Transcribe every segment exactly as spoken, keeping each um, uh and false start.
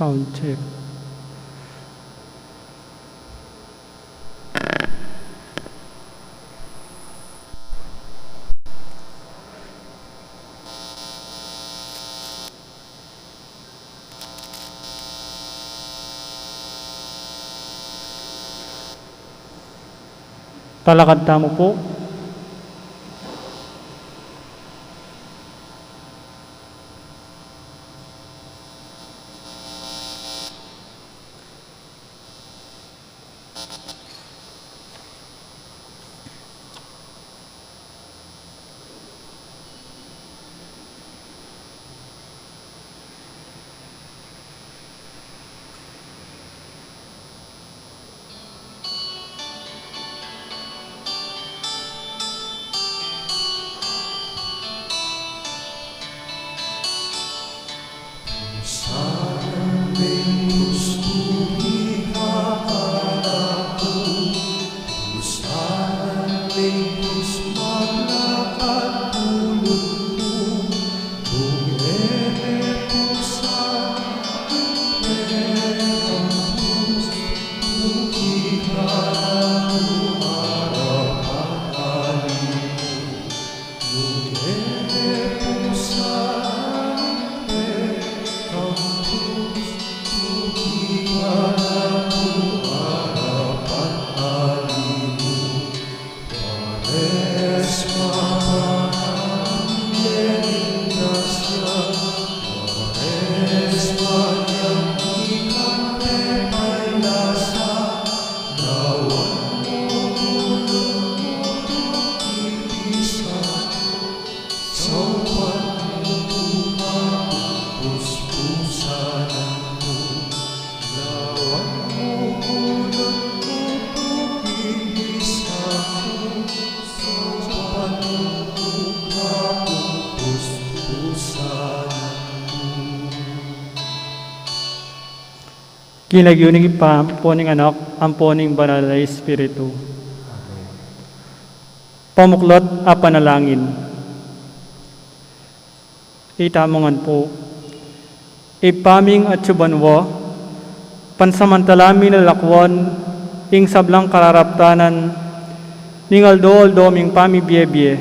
Sound check. Talakad tamu pu. King lagyu ning Ibpa, ampo ning Anak, ampo ning Banal a Espiritu. Pamuklat a panalangin. Itamu ngan pu. Ibpa ming atsu banua, pansamantala ming lalakwan ing sablang kararaptanan ning aldo-aldo ming pamibie-bie.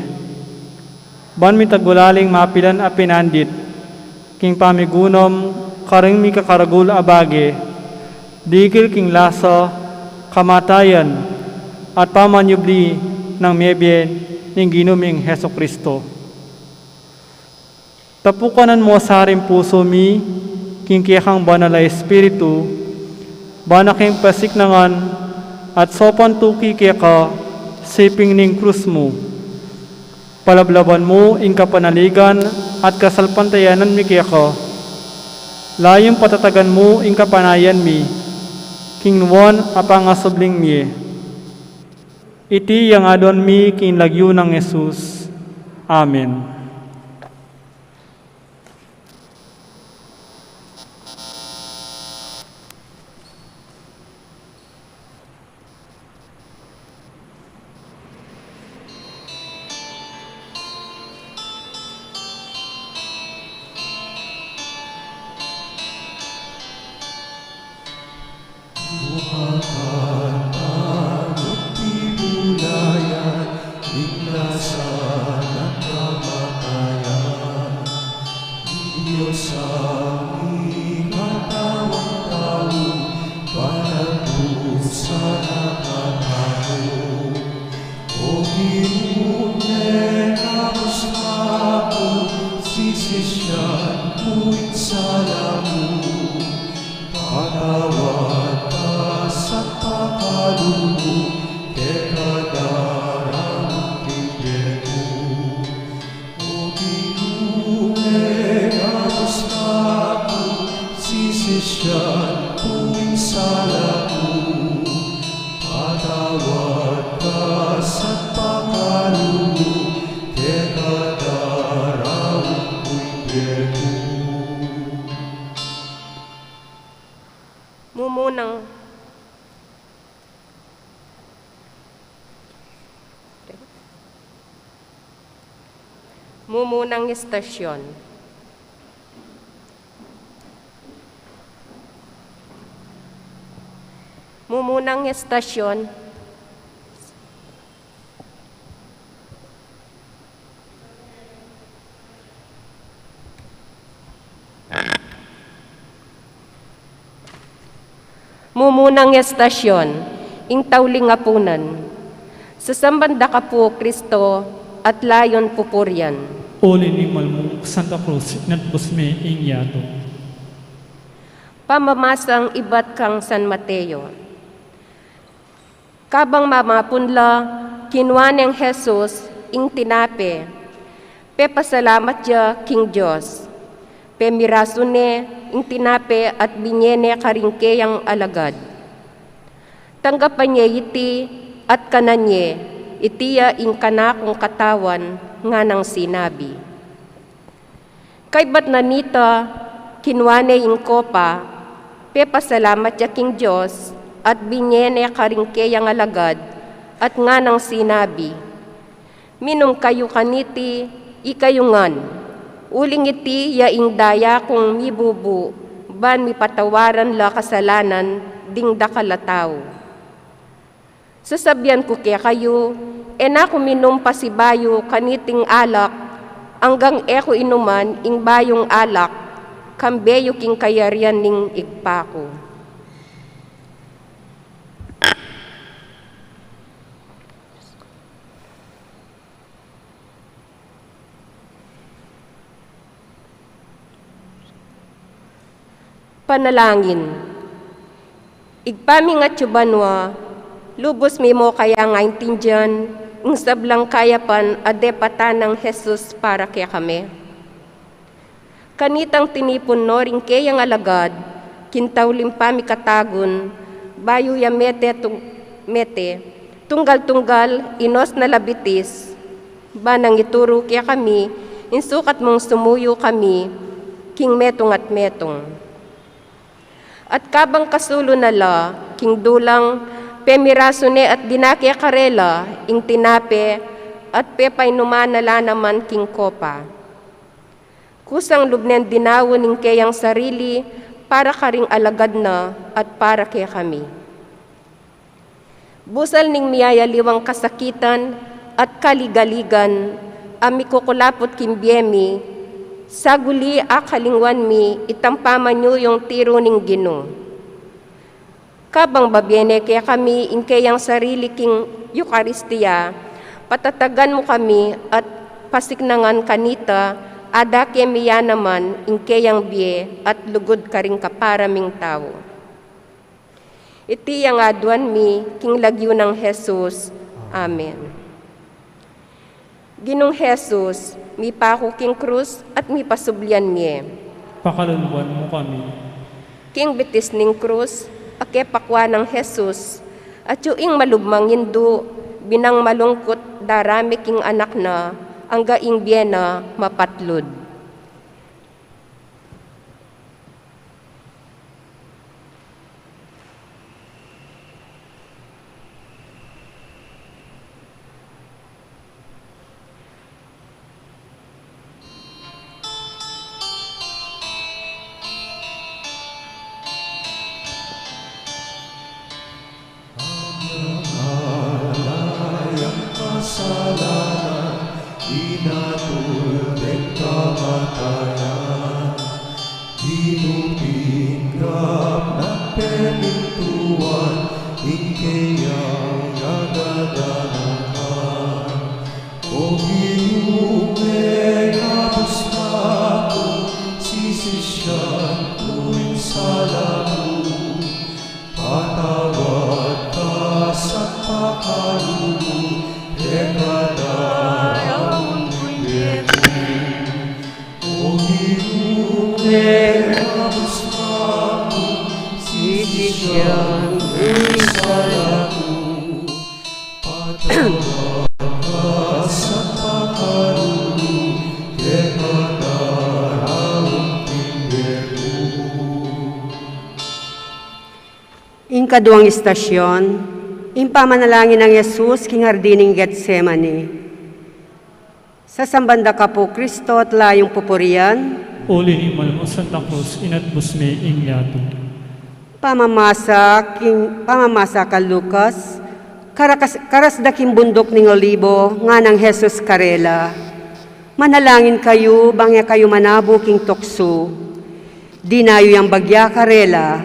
Ban mi tagulaling mapilan a pinandit king pamigunam karing mikakaragul a bage, dikil king lasa, kamatayan, at pamanyubli nang mebie ning Ginu ming Jesucristo. Tapukanan mo sa ring pusu mi king kekang Banal a Espiritu, bana keng pasiknangan at sopan tuki keka siping ning krus mu. Palablaban mu ing kapanaligan at kasalpantayanan mi keka. Layun patatagan mu ing kapanayan mi king nuan a pangasubling mie. Iti ing aduan mi king lagyu nang Jesus. Amen. O Ginu, kabus na ku, sisisian ku ing sala ku, patawad ka sa pakalulu, keka daraun king bie ku. O Ginu, kabus na ku, sisisian ku ing sala ku, patawad ka sa pakalulu, keka daraun ku ing bie ku. Mumunang Mumunang istasyon. Mumunang estasyon. Mumunang estasyon, ing tauling apunan. Sasamban da ka pu, Kristo, at layun pupurian. Uli ning mal mu, Santa Cruz, inatbus me ing yatu. Pamamasang ibat kang San Mateo. Kabang mamapun la, kinua neng Jesus ing tinape, pepasalamat ya king Dios, pemirasu ne ing tinape at binie ne karing keyang alagad. Tanggapan ye iti at kanan ye, iti ya ing kanakung katawan, nganang sinabi. Kaybat na nita, kinua ne ing kopa, pepasalamat ya king Dios, at binie ne karing keyang alagad, at nganang sinabi, minum kayu kaniti, ikayu ngan, uling iti ya ing daya kung mibubu, ban mipatawaran la kasalanan ding dakal a tau. Sasabian ku kekayu, e na ku minum pasibayu kaniting alak, anggang e ku inuman ing bayung alak, kambe yu king kayarian ning Ibpa ku. Panalangin. Ibpa ming atsu banua, lubus mi mu kayang aintindian ing sablang kayapan a depatan nang Jesus para kekami. Kanitang tinipun no ring keyang alagad, king tauling pamikatagun, bayu ya mete tung-, mete, tunggal-tunggal, inos na la bitis, ba nang ituru kekami ing sukat mung sumuyu kami king metung at metung. At kabang kasulu na la king dulang, pemirasu ne at dinake karela ing tinape, at pepainuman na la naman king kopa. Kusang lub nen dinaun ing keyang sarili para karing alagad na at para kekami. Busal ning miyayaliwang kasakitan at kaligaligan a mikukulaput king bie mi, saguli akalingwan mi itang pamanyuyung tiru ning Ginu. Kabang babie ne kekami ing keyang sarili king Eukaristia, patatagan mu kami at pasiknangan kanita, adake mi ya naman ing keyang bie at lugud karing kapara ming tau. Iti yang aduan mi king lagyu nang Jesus. Amen. Ginung Jesus, mipaku king krus at mipasublian mie. Pakaluluan mu kami. King bitis ning krus, a kepakua nang Jesus, atyu ing malubmang indu, binang malungkut darame king anak na, angga ing bie na mapatlud. Anyang ala yang kasalanan, inatul deng kamatayan. Ginu, tinggap na pemintuan ing keyang agad anakan. O Ginu, mengabus na ku, sisisian ku ing sala ku. Patawad ka sa pakalulu, pekadaraun ku ing bie ku. O Ginu, mengabus na ku, sisisian ku ing sala ku. Patawad ka sa pakalulu, pekadaraun ku ing bie ku. Ing kaduang istasyon, ing pamanalangin nang Jesus king Hardin ning Getsemani. Sasamban da ka pu, Kristo, at layung pupurian. Uli ning mal mu, Santa Cruz, inatbus me ing yatu. Pamamasa king, pamamasa kang Lucas. Karakas-, karas da king bunduk ning Olibo, nganang Jesus karela, "Manalangin kayu, bang e kayu manabu king tuksu." Dinayu yang bagya karela,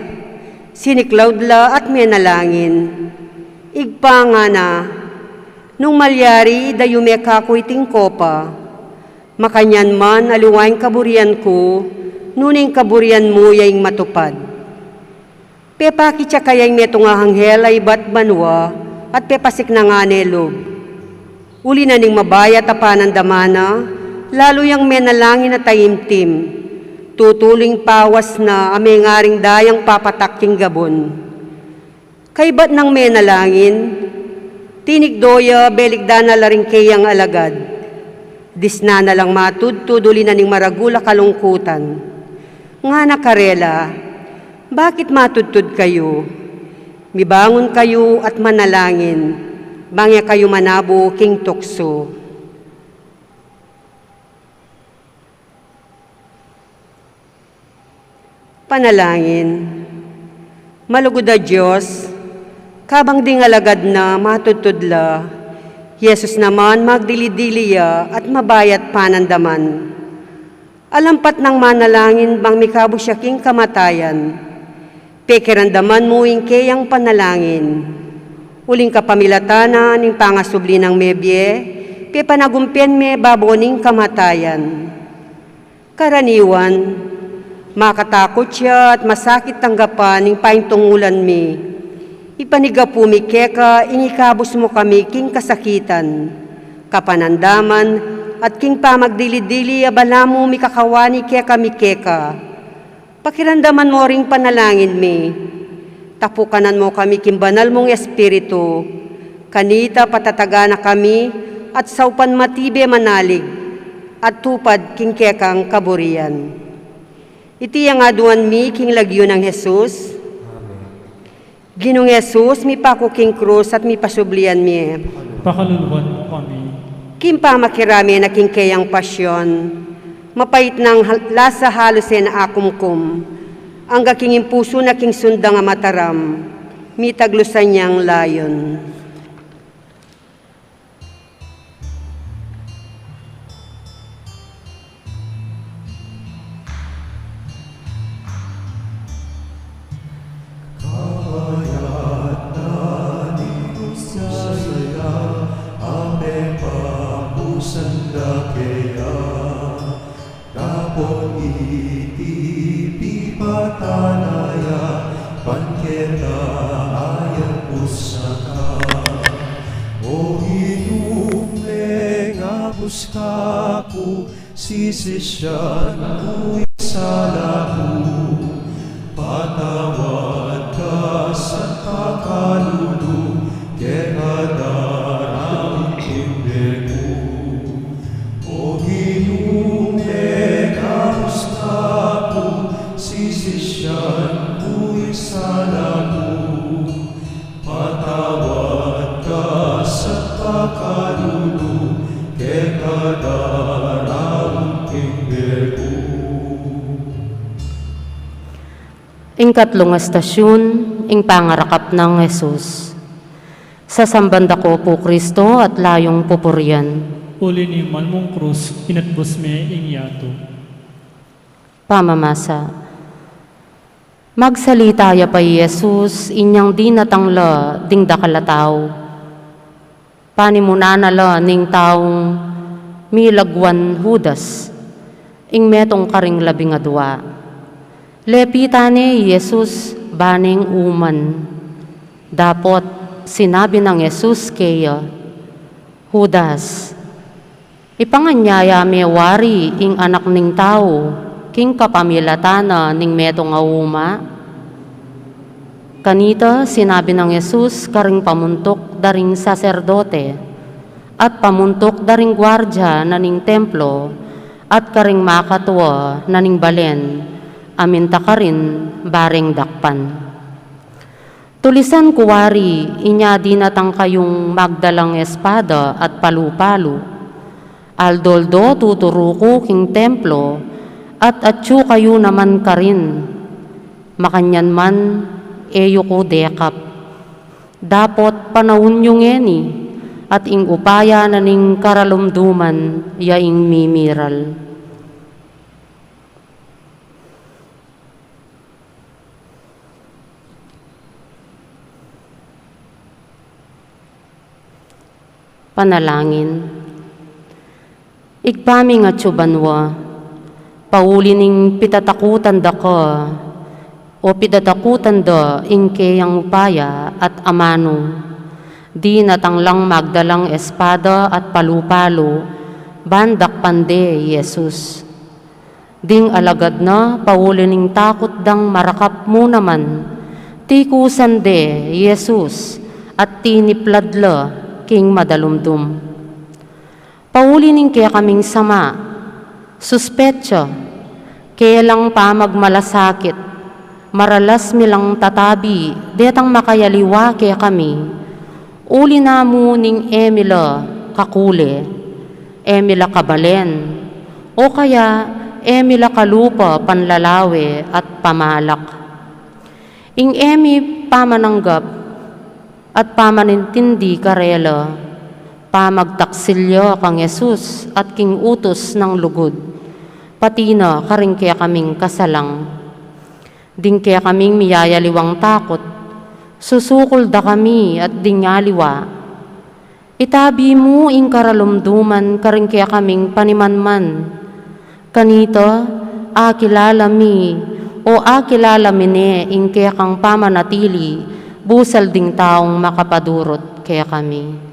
siniklaud la at menalangin. "Ibpa," ngana, "nung malyari, dayu me kaku iting kopa. Makanyan man, aliwa ing kaburian ku, nune ing kaburian mu ya ing matupad." Pepakit ya kaya ing metung a anghel a ibat banua, at pepasiknangan ne lub. Uli na ning mabayat a panandaman na, lalu yang menalangin a taimtim. Tutulu ing pawas na a mengaring dayang papatak king gabun. Kaybat nang menalangin, tinikdo ya, belikdan na la ring keyang alagad. Disnan na lang matudtud uli na ning maragul a kalungkutan. Ngana karela, "Bakit matudtud kayu? Mibangun kayu at manalangin, bang e kayu manabu king tuksu." Panalangin. Malugud a Dios, kabang ding alagad na matudtud la, i Jesus naman magdili-dili ya at mabayat panandaman. Alampat nang manalangin bang mikabus ya king kamatayan. Pekiramdaman mu ing keyang panalangin. Uling kapamilatan na ning pangasubli nang mebie, pepanagumpen me babo ning kamatayan. Karaniwan, makatakut ya at masakit tanggapan ing paintungulan mi. Ipanigapu mi keka ing ikabus mu kami king kasakitan, kapanandaman, at king pamagdili-dili a balamu mikakawani kekami keka. Pakiramdaman mu ring panalangin mi. Tapukanan mu kami king banal mung Espiritu, kanita patatagan na kami at saupan matibe manalig at tupad king kekang kaburian. Iti yang aduan mi king lagyu nang Jesus. Amen. Ginung Jesus, mipaku king krus at mipasublian mi. Pakaluluan mu kami. King pamakirame na king keyang pasyon, mapait nang hal-, lasa halus e na akumkum, angga king impusu na king sundang a mataram, mitaglusan yang layon. Kapayat na ning Dios a pepabusan da keya, dapot iti pipatana ya ban keta a yabus na ka. O Ginu, mengabus ka pu, sisisian ku ing sala ku, patawad ka sa pakalulu, keka daraun king bie ku. O Ginu, mengabus ka pu, sisisian ku ing sala ku, patawad ka sa pakalulu, keka daraun king bie ku. Ing katlung estasyun, ing pangarakap nang Jesus. Sasamban da ko pu Kristo at layung pupurian. Uli ning mal mung krus, inatbus me ing yatu. Pamamasa. Magsalita ya pa i Jesus inyang dinatang la ding dakal a tau. Panimunan na la ning taung milagwan Judas, ing metung karing labing adua. Lepitan ne i Jesus ba neng uman. Dapot sinabi nang Jesus keya, "Judas, ipanganyaya me wari ing Anak ning Tau king kapamilatan na ning metung a uma?" Kanita sinabi nang Jesus karing pamuntuk da ring saserdote at pamuntuk da ring guardia na ning templo at karing makatua na ning balen, a minta karin bareng dakpan. Tulisan ku wari, inya dinatang kayung magdalang espada at palu-palu. Aldo-aldo tuturu ku king templo, at atyu kayu naman karin. Makanyan man, e yu ku dekap. Dapot panaun yu ngeni, at ing upaya na ning karalumduman ya ing mimiral. Panalangin. Ibpa ming atsu banua, pauli ning pitatakutan da ka, o pitatakutan da ing keyang upaya at amanu, dinan tang lang magdalang espada at palu-palu, ban dakpan de i Jesus. Ding alagad na, pauli ning takut dang marakap mu naman, tikusan de i Jesus at tiniplad la king madalumdum. Pauli ning kekaming sama, suspetsa, kelang pamagmalasakit, maralas mi lang tatabi detang makayaliwa kekami, uli na mu ning e mi la kakule, e mi la kabalen, o kaya e mi la kalupa panlalawe at pamalak. Ing e mi pamananggap at pamanintindi karela, pamagtaksil ya kang Jesus at king utus nang lugud, pati na karing kekaming kasalang. Ding kekaming miyayaliwang takut, susukul da kami at ding aliwa. Itabi mu ing karalumduman karing kekaming panimanman. Kanita, akilala mi, o akilala mi ne ing kekang pamanatili, busal ding taung makapadurut kekami.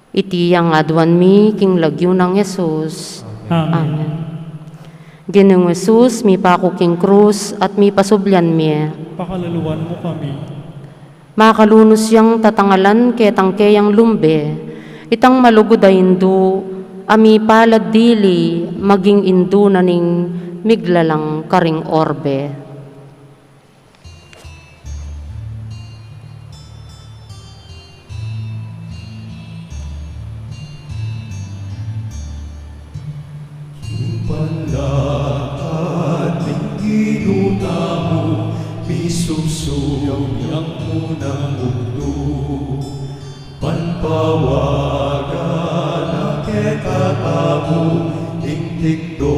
Iti ing aduan mi king lagyu nang Jesus. Amen. Amen. Ginung Jesus, mipaku king krus at mipasublian mi. Pakalaluan mu kami. Makalunus yang tatangalan ketang keyang lumbe, itang malugud a indu, a mipalad dili maging indu na ning miglalang karing orbe. King panlakad ning Ginu tamu, misubsub yang munang bugtu. Panpawagan na kekatamu ing tikdo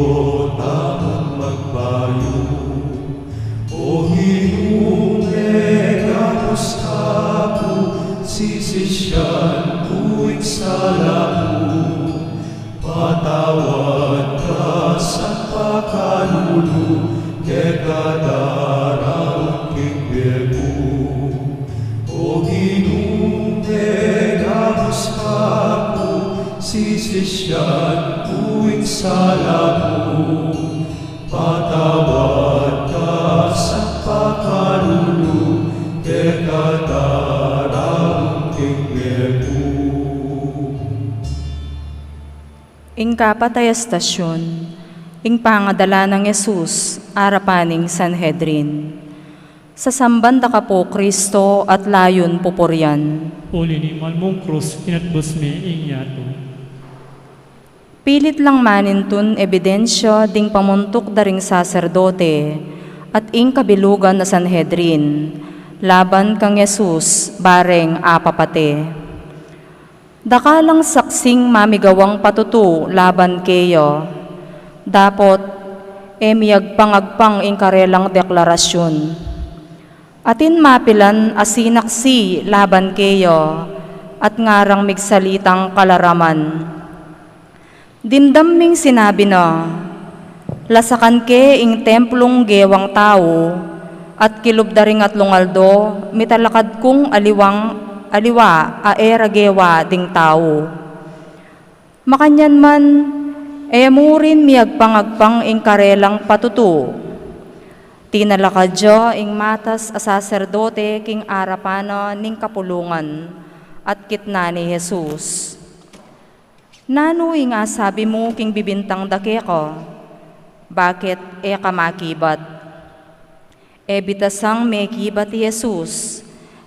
tamung magbayu. O Ginu, megamusta ku, sisisyan ku ing sala ku. Patawad ka sa pakalulu, kekadaraun king bie ku. O Ginu, megamusta ku, sisisyan ku ing sala ku. Patawad ka sa pakalulu, kekadaraun king bie ku. Ing kapat a estasyun, ing pangadala nang Jesus arapan ning Sanhedrin. Sasamban da ka pu, Kristo, at layun pupurian. Uli ning mal mung krus, inatbus me ing yatu. Pilit lang manintun ebidensya ding pamuntuk da ring saserdote at ing kabilugan a Sanhedrin laban kang Jesus bareng apapate. Dakal lang saksing mamigawang patutu laban keya. Dapot e miyagpang-agpang ing karelang deklarasyun. Atin mapilan a sinaksi laban keya at ngarang migsalitang kalaraman. Dimdam ming sinabi na, "Lasakan ke ing templung gewang tau, at kilub da ring atlung aldo, mitalakad kung aliwang, aliwa a e ra gewa ding tau." Makanyan man, e mu rin miyagpang-agpang ing karelang patutu. Tinalakad ya ing matas a saserdote king arapan na ning kapulungan, at kitnan ne i Jesus. "Nanu ing asabi mu king bibintang da keka? Bakit e ka makibat?" E bitasang mekibat i Jesus,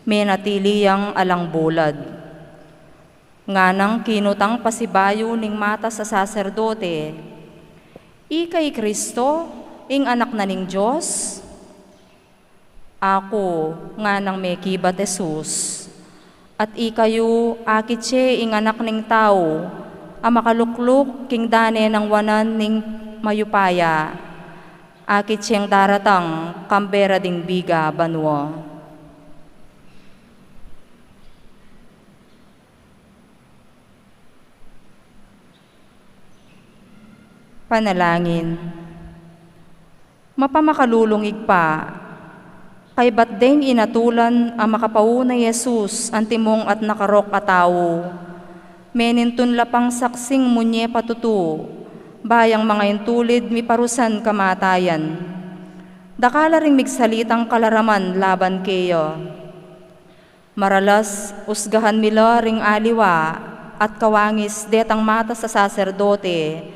menatili yang alang bulad. Nganang kinutang pasibayu ning matas a saserdote, "Ika i Kristo, ing Anak na ning Dios?" Aku, nganang mekibat Jesus, at ikayu, akit ye ing Anak ning Tau a makalukluk king dane nang wanan ning mayupaya, akit yeng daratang kambe ra ding biga banua. Panalangin. Mapamakalulung Ibpa, kaybat deng inatulan a makapauna i Jesus antimong at nakarok a tau, menintun la pang saksing munye patutu, bayang mangaintulid miparusan kamatayan. Dakal la ring migsalitang kalaraman laban keya. Maralas, usgahan mi la ring aliwa at kawangis detang matas a saserdote,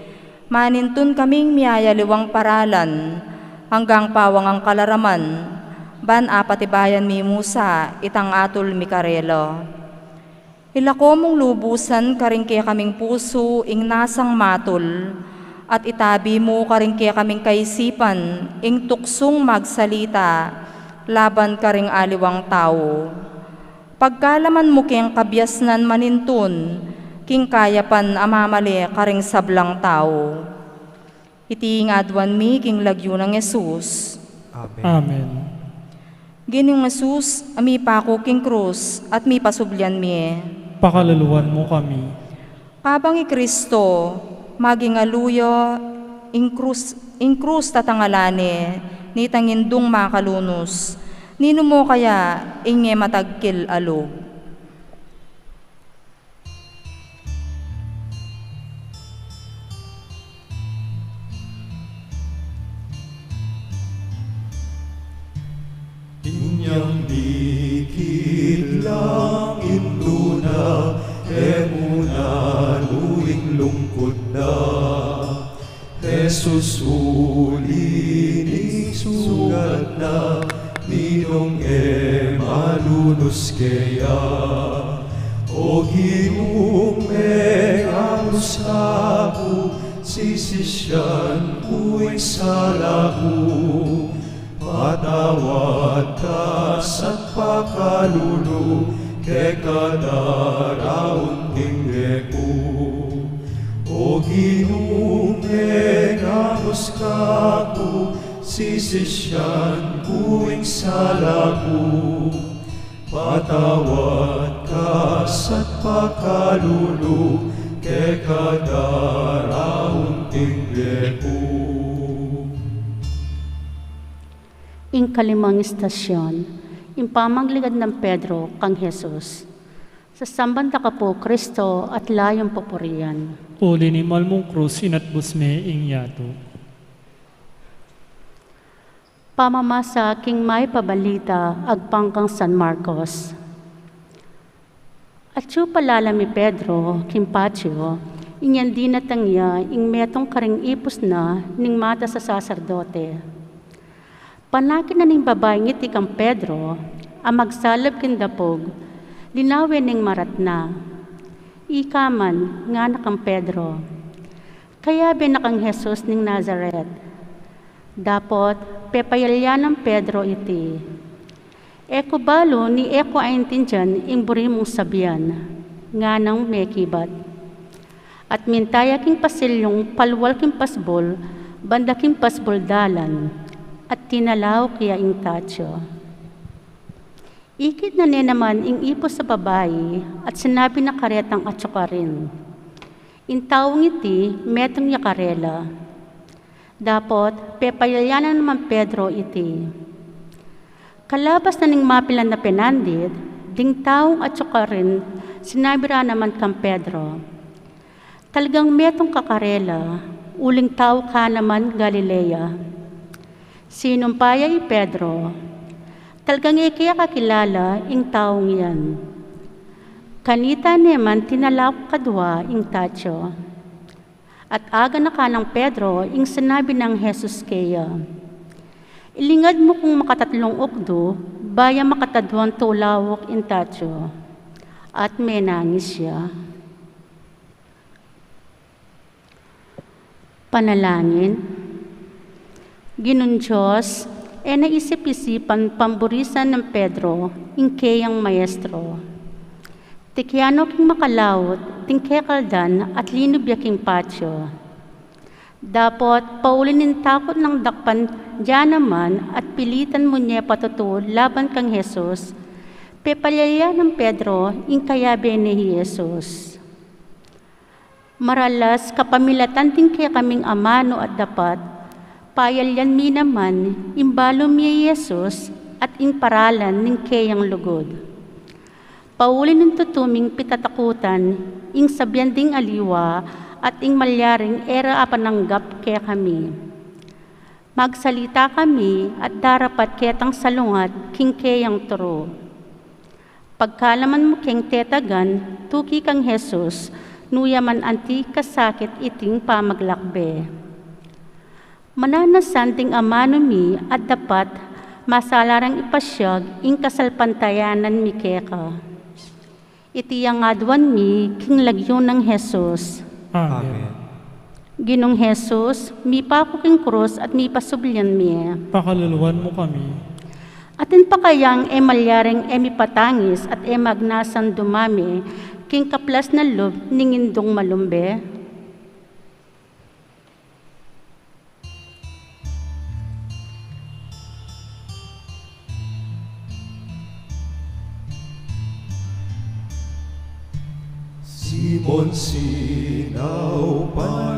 manintun kaming miyayaliwang paralan, anggang pawangang kalaraman, ban apatibayan mi mu sa itang atul mi karela. Ilako mung lubusan karing kekaming pusu ing nasang matul, at itabi mu karing kekaming kaisipan ing tuksung magsalita laban karing aliwang tau. Pagkalaman mu keng kabiasnan manintun king kayapan a mamale karing sablang tau. Iti ing aduan mi king lagyu nang Jesus. Amen. Amen. Ginung Jesus, a mipaku king krus at mipasublian mi. Pakaluluan mu kami. Kabang i Kristo, maging alu ya ing krus, ing krus tatangalan ne, nitang indung makalunus, ninu mu kaya ing e matagkil a lub? Inyang mikit lang indu na, e mu na nu ing lungkut da. Jesus, uli ning sugat na, ninong e malunus keya. O Ginu, mengamus ka ku, sisisian ku ing sala ku. Patawad ka sa pakalulu, keka daraun ing bie ku. O Ginu, mengamus ka ku, sisisian ku ing sala ku. Patawad ka sa pakalulu, keka daraun ing bie ku. Ing kalimang istasyon, ing pamagligad nang Pedro kang Jesus. Sasamban da ka pu, Kristo, at layung pupurian. Uli ning malmung krus, inatbus me ing yatu. Pamamasa king Mayap a Balita agpang kang San Marcos. Atyu pa lalam i Pedro king patio, inyang dinatang ya ing metung karing ipus na ning matas a saserdote. Panakit na ning babaing iti kang Pedro, a magsalub king dapug, linawe neng maratna. Ika man, ngana kang Pedro. Kayabe na kang Jesus ning Nazaret. Dapot, pepayalya nang Pedro iti. E ku balu ni e ku aintindian ing buri mung sabian, nganang mekibat. At minta ya king pasilyung palual king pasbul, banda king pasbul dalan, at tinalauk ya ing tatyu. Ikit na ne naman ing ipus a babai, at sinabi na karetang atyu karin. Ing taung iti, metung ya karela. Dapot, pepayalya na naman Pedro iti. Kalabas na ning mapilan a penandit, ding taung atyu karin, sinabi ra naman kang Pedro, Talagang metung ka karela, uling tau ka naman Galilea. Sinumpa ya i Pedro, Talagang e ke kakilala ing taung yan. Kanita ne man tinalauk kadua ing tatyu. At aga na kanang Pedro ing sinabi nang Jesus keya, Ilingad mu kung makatatlung ukdu, bayu makataduang tulauk ing tatyu. At menangis ya. Panalangin. Ginung Dios, E na isip-isipan pamburisan nang Pedro ing keyang maestro. Tikian no king makalaut ding kekaldan at linub ya king patio. Dapot pauli ning takut nang dakpan dia naman at pilitan mu ne patutu laban kang Jesus, pepalaya nang Pedro ing kayabe ne i Jesus. Maralas kapamilatan ding kekaming amanu at dapat, payalyan mi naman ing balu mi i Jesus at ing paralan ning keyang lugud. Pauli ning tutu ming pitatakutan ing sabian ding aliwa at ing malyaring e ra apananggap kekami. Magsalita kami at darapat ketang salungat king keyang turu. Pagkalaman mu keng tetagan, tuki kang Jesus, nu ya man anti kasakit iting pamaglakbe. Mananasan ding amanu mi at dapat masala rang ipasyag ing kasalpantayanan mi keka. Iti ya ing aduan mi king lagyu nang Jesus. Amen. Ginung Jesus, mipaku king krus at mipasublian mi. Pakaluluan mu kami. Atin pa kayang e malyaring e mipatangis at e magnasan dumame king kaplas na lub ning indung malumbe? Simon, sinaupan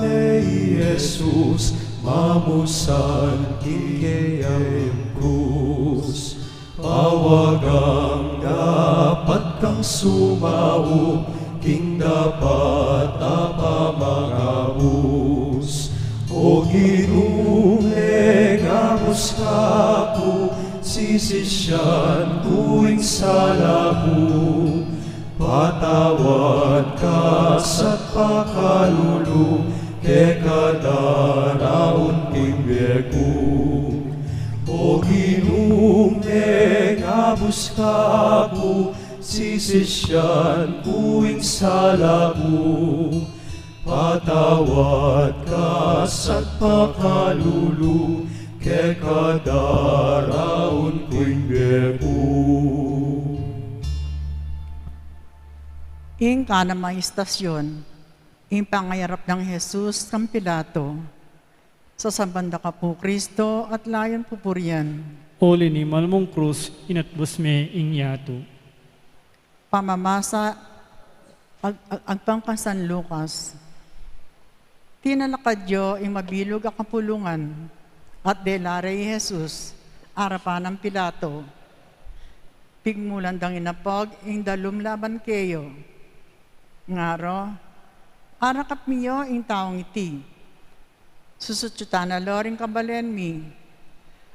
ne i Jesus, mamusan king keyang krus. Pawagang dapat kang sumaup king dapat a pamangabus. O Ginu, mengabus ka ku, sisisian ku ing sala ku. Patawad ka sa pakalulu, keka daraun ku ing bie ku. O Ginu, mengabus ka ku, sisisian ku ing sala ku. Patawad ka sa pakalulu, keka daraun ku ing bie ku. Ing kanamang istasyon, ing pangayarap nang Jesus kang Pilato. Sasamban da ka pu, Kristo, at layun pupurian. O linimal mung krus, inatbus me ing yatu. Pamamasa ag-, ag-, agpang kang San Lucas. Tinalakad ya ing mabilug a kapulungan, at dela re i Jesus arapan nang Pilato. Pigmulan dang inapag ing dalum laban keya. Ngara, arakap mi ya ing taung iti. Susutyutan na la ring kabalen mi,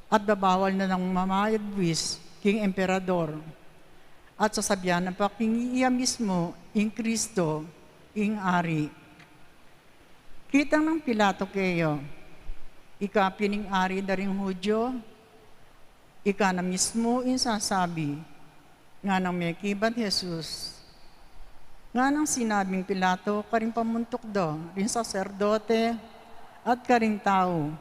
at babawal na lang mamayad buis king emperador, at sasabian na pa king iya mismu ing Kristo, ing Ari. Kitang nang Pilato keya, ika pin ing Ari da ring Judio? Ika na mismu ing sasabi. Nganang mekibat Jesus. Nganang sinabing Pilato karing pamuntuk da ring saserdote at karing tau,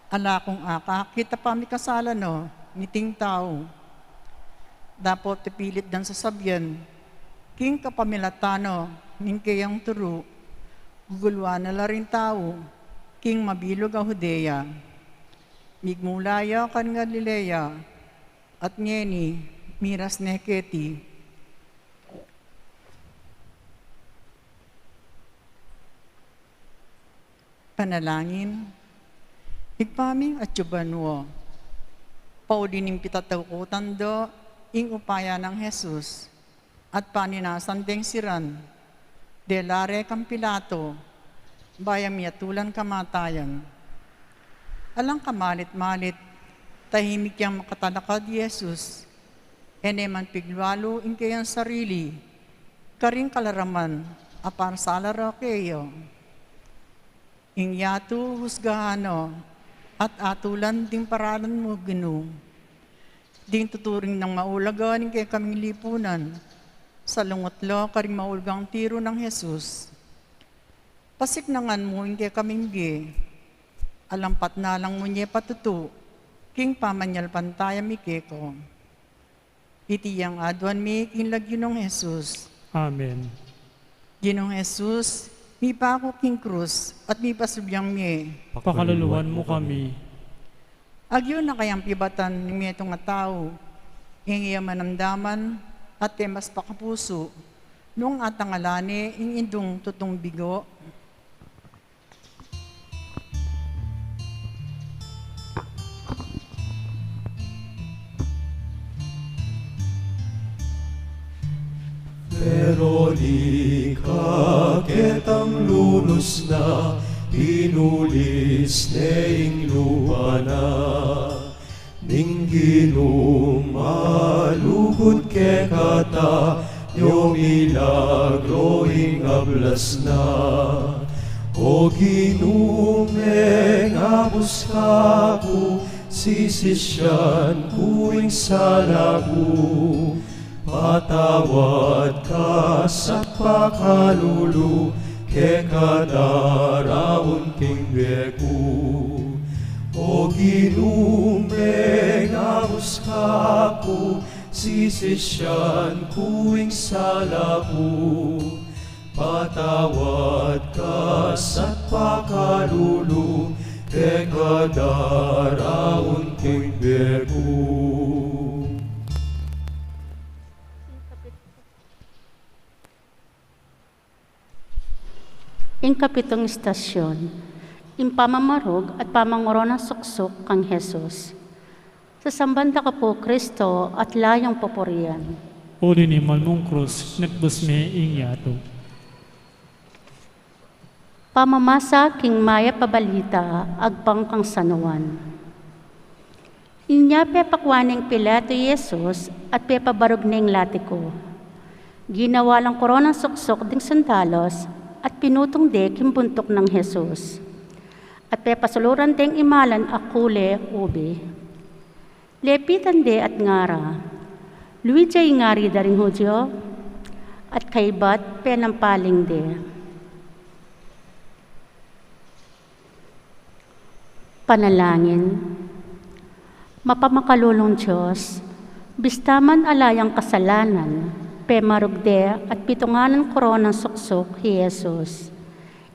"Ala kung akakit a pamikasala na niting tau." Dapot pipilit dang sasabian, king kapamilatan na ning keyang turu, guguluan na la ring tau king mabilug a Judea. Migmula ya karing Galilea, at ngeni miras ne keti. Panalangin. Ibpa ming atsu ka banua, pauli ning pitatakutan da ing upaya nang Jesus at paninasan deng siran, dela re kang Pilato, bayu ya miyatulan kamatayan. Alang kamalit-malit, tahimik yang makatalakad i Jesus, e ne man piglualu ing keyang sarili karing kalaraman a parsala ra keya. Ing yatu husgahan na at atulan ding paralan mu, Ginu. Ding tuturing nang maulaga ning kekaming lipunan, salungut la karing maulagang tiru nang Jesus. Pasiknangan mu ing kekaming bie, alang patnalang mu ne patutu, King pamanyalpantaya mi keka. Iti yang aduan mi king lagyu nang Jesus. Amen. Ginung Jesus, mipa ku king krus at mipasubyang mi. Pakaluluan mu kami. Agyu na kayang pibatan ning metung a tau, ing iya manamdaman at e mas pakapusu, nung atangalan ne ing indung tutung bigo. Veronica, ketang lunus na, pinulis ne ing lupa na. Ning Ginung malugud kekatamu, milagro ing ablas na. O Ginu, mengabus ka ku, sisisian ku ing sala ku. Patawad ka sa pakalulu, keka daraun king bie ku. O Ginu, mengabus ka ku, sisisian ku ing sala ku. Patawad ka sa pakalulu, keka daraun king bie ku. Ing kapitung istasyon, ing pamamarug at pamangoronang suksuk kang Jesus. Sasamban da ka pu, Kristo, at layung pupurian. Uli ning malmung krus, nagdus me ing yatu. Pamamasa king mayap a balita agpang kang San Juan. Inya pepakua neng Pilato i Jesus at pepabarug neng latiku. Ginawa lang koronang suksuk ding sundalus at pinutung de king buntuk nang Jesus. At pepasuluran deng imalan a kule ubi. Lepitan de at ngara, "Luija ing ari da ring Judio?" At kaybat penampaling de. Panalangin. Mapamakalulung Dios, bista man ala yang kasalanan, pemarug de at pitungan nang koronang suksuk i Jesus.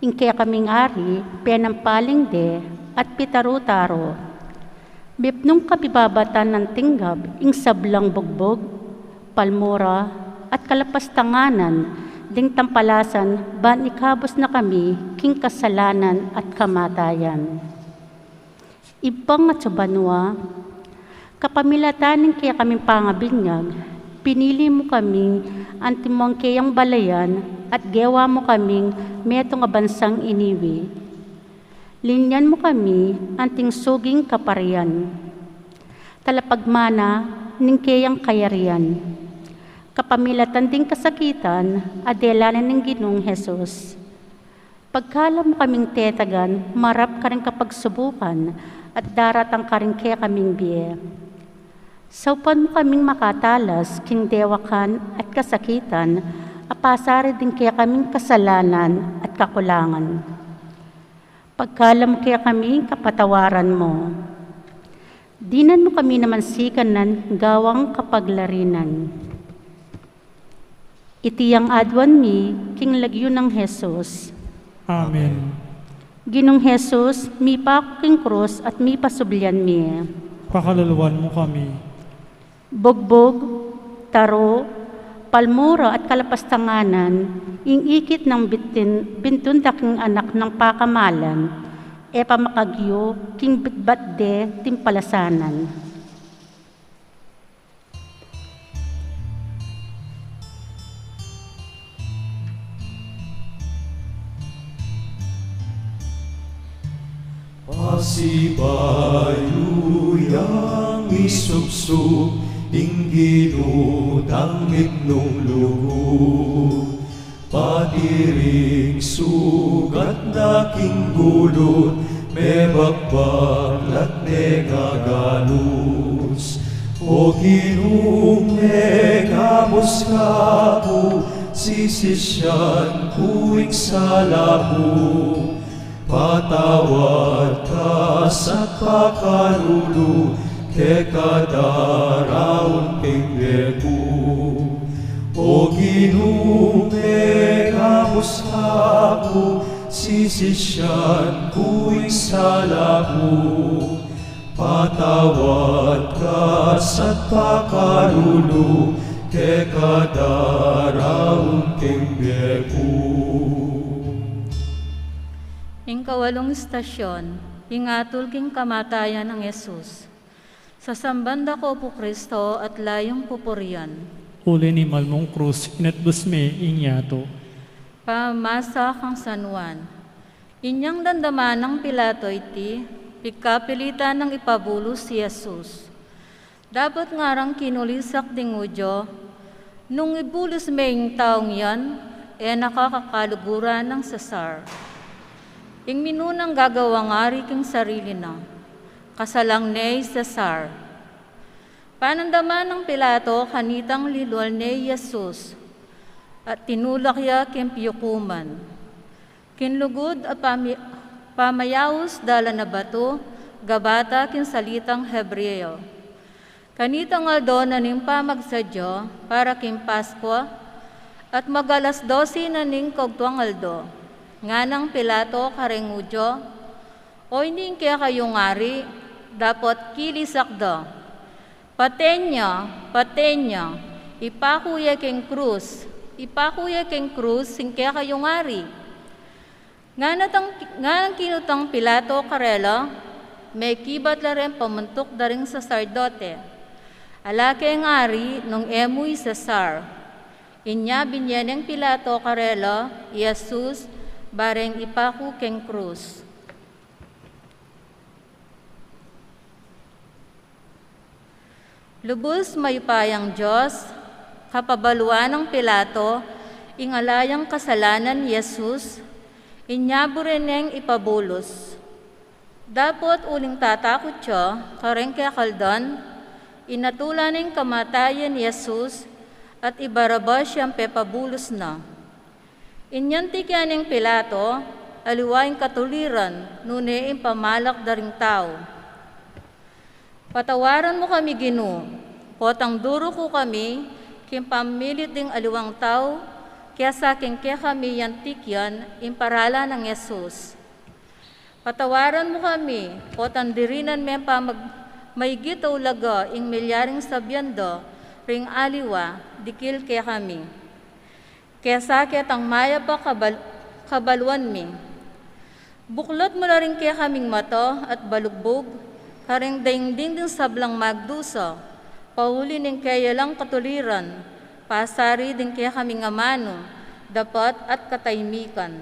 Ing kekaming ari, penampaling de at pitaru-taru. Mipnung kabibabatan nang tinggap ing sablang bugbug, palmura, at kalapastanganan ding tampalasan ban ikabus na kami king kasalanan at kamatayan. Ibpang atsu banua, kapamilatan ning kekaming pangabinyag, pinili mu kaming antimong keyang balayan at gewa mu kaming metung a bansang iniwi. Linyan mu kami anting suging kaparian, talapagmana ning keyang kayarian. Kapamilatan ding kasakitan a dela na ning Ginung Jesus. Pagkala mu kaming tetagan, marap karing kapagsubukan at daratang karing kekaming bie. Saupan mu kaming makatalas king dewakan at kasakitan a pasari ding kekaming kasalanan at kakulangan. Pagkala mu kekami, kapatawaran mu. Dinan mu kami naman sikanan gawang kapaglarinan. Iti yang aduan mi king lagyu nang Jesus. Amen. Ginung Jesus, mipa ku king krus at mipasublian mi. Pakaluluan mu kami. Bugbug, taru, palmura at kalapastanganan, ing ikit nang bitin, bintun da king anak nang pakamalan, e pa makagyu king bitbat de timpalasanan. Pasibayu yang isuksuk ing Ginu dang mitmung lugud. Pati ring sugat na king gulut, mebakbak la't megagalus. O Ginu, mengabus ka ku, sisisian ku ing sala ku. Patawad ka sa pakalulu, keka daraun king bie ku. O Ginu, megabus ka ku, sisisian ku ing sala ku. Patawad ka sa pakalulu, keka daraun king bie ku. Ing kawalung istasyon, ing atul king kamatayan nang Jesus. Sasamban da ko pu Kristo at layung pupurian. Uli ning malmung krus, inatbus me ing yatu. Pamasa kang San Juan. Inyang damdaman nang Pilato iti, pigkapilitan nang ipabulus i Jesus. Dapot ngarang kinulisak ding Judio, nung ibulus me ing taung yan, e na ka kakaluguran nang Cesar. Ing minunang gagawang ari king sarili na, kasalang ne i Cesar. Panandaman nang Pilato kanitang lilual ne i Jesus, at tinulak ya king piukuman. King lugud a pami-, pamayaus dalan a batu, gabata king salitang Hebreo. Kanitang aldo na ning pamagsadya para king Paskua, at mag-alas dose na ning kagtuang aldo. Nganang Pilato kareng Judio, "O ini ing kekayung ari?" Dapot kilisak da, "Paten ya, paten ya, ipaku ye king krus, ipaku ye king krus ing kekayung ari." Nganang, nganang kinutang Pilato karela, "Mekibat la reng pamuntuk da ring saserdote. Ala keng ari nung e mu i Cesar." Inya binye neng Pilato karela i Jesus, bareng ipaku keng krus. Lubus mayupayang Dios, kapabaluan nang Pilato ing ala yang kasalanan i Jesus, inya buri neng ipabulus. Dapot uling tatakut ya kareng kekaldan, inatulan neng kamatayan i Jesus at i Barabas yang pepabulus na. Inyantik ya neng Pilato, aliwa ing katuliran, nune ing pamalak da ring tau. Patawaran mu kami, Ginu, potang duru ku kami king pamilit ding aliwang tau, kesa king kekami yantik yan ing paralan nang Jesus. Patawaran mu kami, potang dirinan me pamag-, maigit a ulaga ing milyaring sabian da ring aliwa dikil kekami. Kesa ketang mayap a kabal-, kabaluan mi. Buklat mu la ring kekaming mata at balugbug, karing daingding ding sablang magdusa, pauli ning keya lang katuliran, pasari ding kekaming amanu, dapat at kataimikan.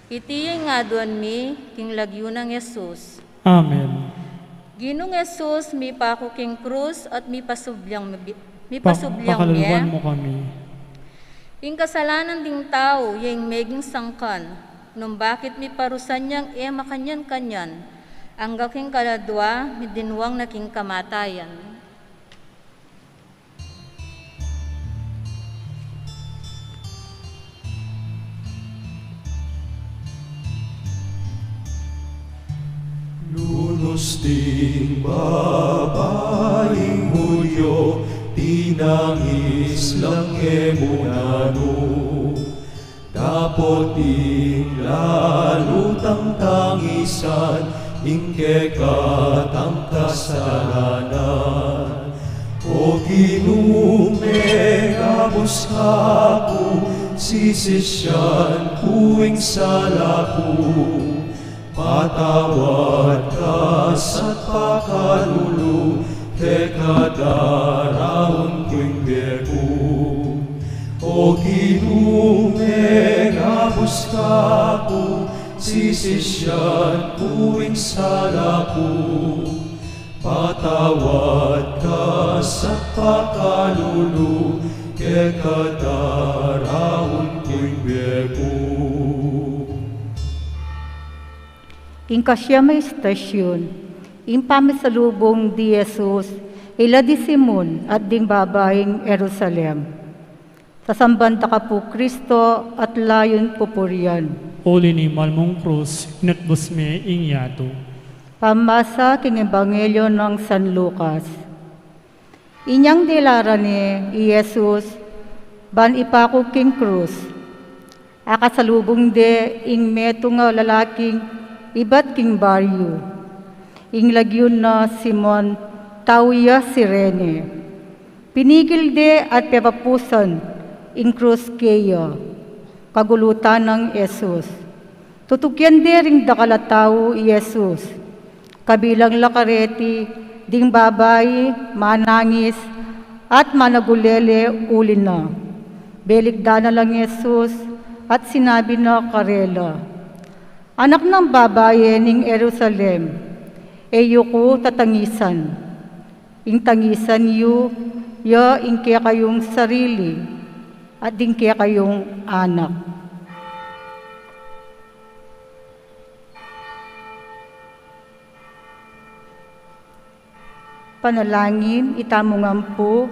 Iti ya ing aduan mi king lagyu nang Jesus. Amen. Ginung Jesus, mipaku king krus at mipasubliang mi-, mipasubliang mi. Pakaluan mu kami. Ing kasalanan ding tau ya ing meging sangkan, nung bakit miparusan yang e makanyan-kanyan, angga king kaladua, midinwang na king kamatayan. Lunus ding babaing Hudyo, tinangis lang e mu nanu. Dapot ing lalu tang tangisan, ing kekatang kasalanan. O Ginu, megabus ka ku, sisisian ku ing sala ku. Patawad ka sa pakalulu, keka daraun ku ing bie ku. O Ginu, megabus ka ku, sisisian ku ing sala ku. Patawad ka sa pakalulu, keka daraun ku ing bie ku. Ing kasiam a istasyun, ing pamisalubung di Jesus ila di Simon at ding babaing Jerusalem. Sasamban da ka pu Kristo at layun pupurian. Uli ning malmung krus, inatbus me ing yatu. Pamasa king Ebanghelyo nang San Lucas. Inyang dela ra ne i Jesus ban ipaku king krus, akasalubung de ing metung a lalaking ibat king baryu. Ing lagyu na Simon, tau ya Cirene. Pinigil de at pepapusan ing krus keya. Kagulutan nang Jesus. Tutukian de ring dakal a tau i Jesus. Kabilang la kareti ding babai manangis at managulele uli na. Belikdan na lang Jesus at sinabi na karela, "Anak nang babaye ning Jerusalem, e yu ku tatangisan. Ing tangisan yu ya ing kekayung sarili at ding kekayung anak." Panalangin, itamu ngan pu.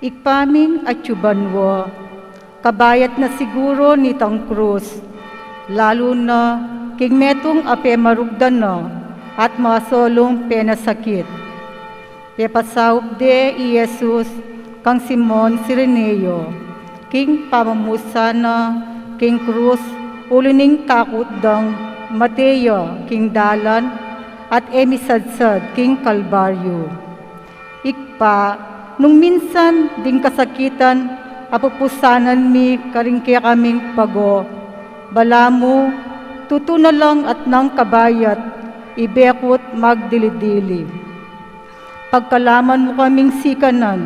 Ibpa ming atsu banua, kabayat na siguru nitang krus, lalu na king metung a pemarugdan na at masolung penasakit. Pepasaup de i Jesus kang Simon Cireneo, king pamamusan na king krus, uli ning takut dang mate ya king dalan at e misadsad king Kalbaryu. Ibpa, nung minsan ding kasakitan a pupusanan mi karing kekaming pago, balamu tutu na lang at nang kabayat, ibekut magdili-dili. Pagkalaman mu kaming sikanan,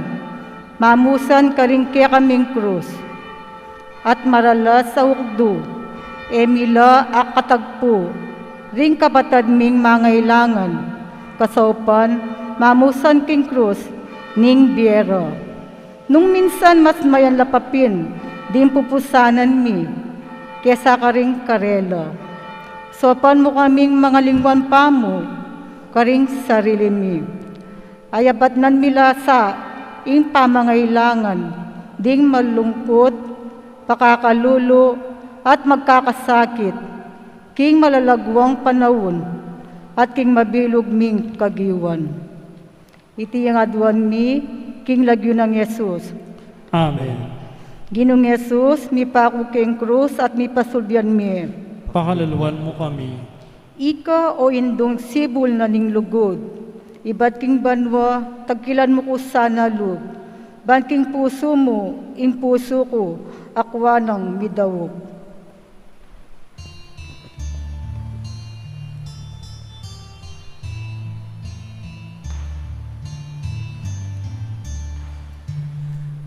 mamusan karing kekaming krus, at maralas a ukdu, e mi la akatagpu ring kapatad ming mangailangan, kasaupan mamusan king krus ning bie ra. Nung minsan mas mayan la pepin ding pupusanan mi kesa karing karela. Saupan mu kaming mangalingwan pamu karing sarili mi. Ayabat nan mi la sa ing pamangailangan ding malungkut, pakakalulu, at magkakasakit king malalaguang panaun at king mabilug ming kagiwan. Iti ing aduan mi king lagyu nang Jesus. Amen. Ginung Jesus, mipaku king krus at mipasulbian mi. Pakaluluan mu kami. Ika, o Indung sibul na ning lugud, ibat king banua, tagkilan mu ku sana lub, ban king pusu mu ing pusu ku akua nang midaug.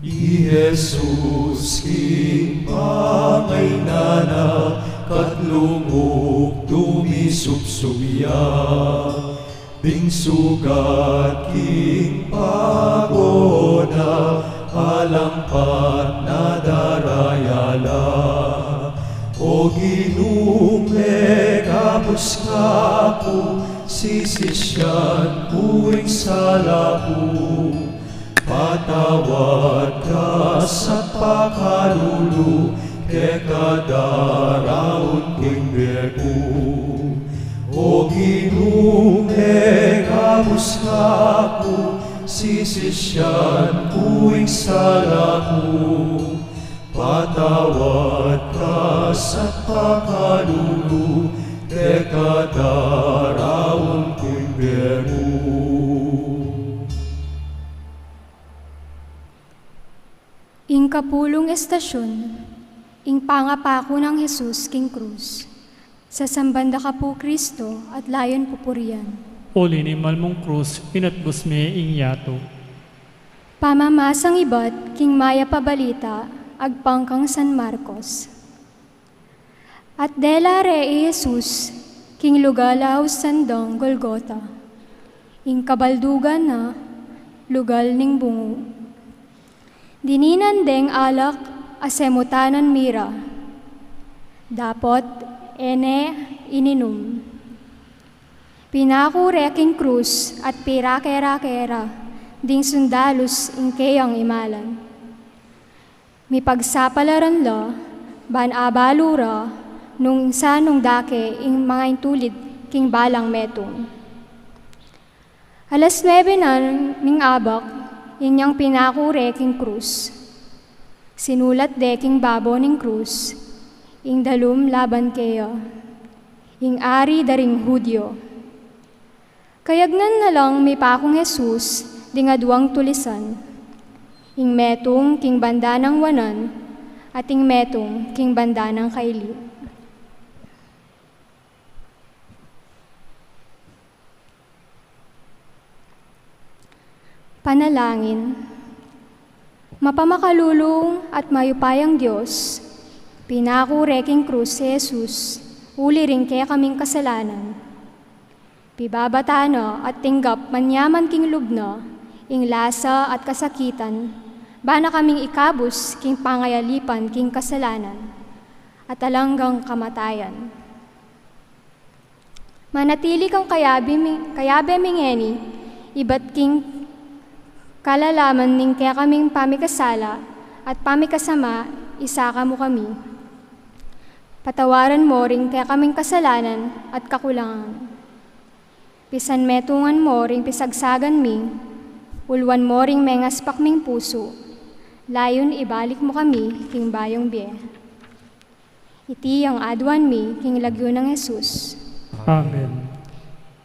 I Jesus king pangainan na, katlung ukdu misubsub ya, bing sugat king pago na, alang pat na daraya la. O Ginu, megabus ka ku, sisisian ku ing sala ku. Patawad ka sa pakalulu, keka daraun ku ing bie ku. O Ginu, megabus ka ku, sisisian ku ing sala ku. Patawad ka sa pakalulu, keka daraun ku ing bie ku. Ing kapulung estasyun, ing pangapaku nang Jesus king krus. Sasamban da ka pu, Kristo, at layun pupurian. Uli ning malmung krus, inatbus me ing yatu. Pamamasang ibat king mayap a balita agpang kang San Marcos. At dela re i Jesus king lugal a ausan dang Golgota, ing kabaldugan na lugal ning bungu. Dininan deng alak a semutanan mira, dapot e ne ininum. Pinaku re king krus at pirake-rake ra ding sundalus ing keyang imalan. Mipagsapalaran la, ban abalu ra nung sanung dake ing mangaintulid king balang metung. Alas nuebe na ning abak, inyang pinaku re king krus. Sinulat de king babo ning krus ing dalum laban keya, ing Ari da ring Judio. Kayagnan na lang mipakung Jesus ding aduang tulisan, ing metung king banda nang wanan at ing metung king banda nang kaili. Panalangin. Mapamakalulung at mayupayang Dios, pinaku re king krus i Jesus uli ring kekaming kasalanan. Pibabata na at tinggap manyaman king lub na ing lasa at kasakitan, ba na kaming ikabus king pangayalipan king kasalanan at alang anggang kamatayan. Manatili kang kayabe mi, kayabe mi ngeni, ibat king kalalaman ning kekaming pamikasala at pamikasama, isaka mu kami. Patawaran mu ring kekaming kasalanan at kakulangan. Pisanmetungan mu ring pisagsagan mi, uluan mu ring mengaspak ming pusu, layun ibalik mu kami king bayung bie. Iti ing aduan mi king lagyu nang Jesus. Amen.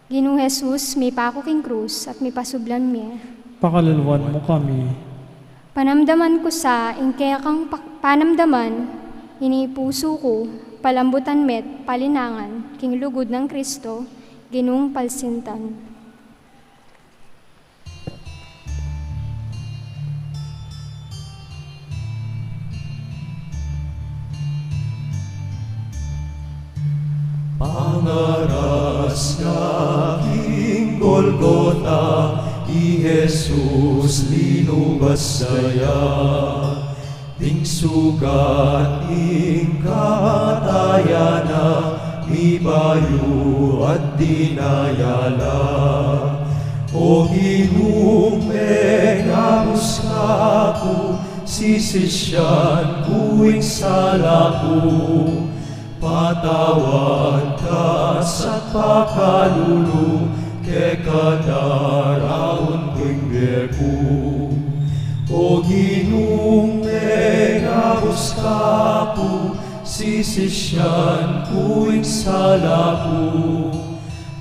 Ginung Jesus, mipaku king krus at mipasublan mie. Pakaluluan mu kami. Panamdaman ku sa ing kekang pa-, panamdaman, ini pusu ku, palambutan me't palinangan king lugud nang Kristo, Ginung palsintan. Pangaras na king Golgota, i Jesus linubas saya. Ding sugat ning kamatayan na, mibayu at dinaya la. O Ginung, mengabus ka ku, sisisian ku ing sala ku. Patawad ka sa pakalulu, keka daraun ku ing bie ku. O Ginung, mengabus ka ku, sisisian ku ing sala ku.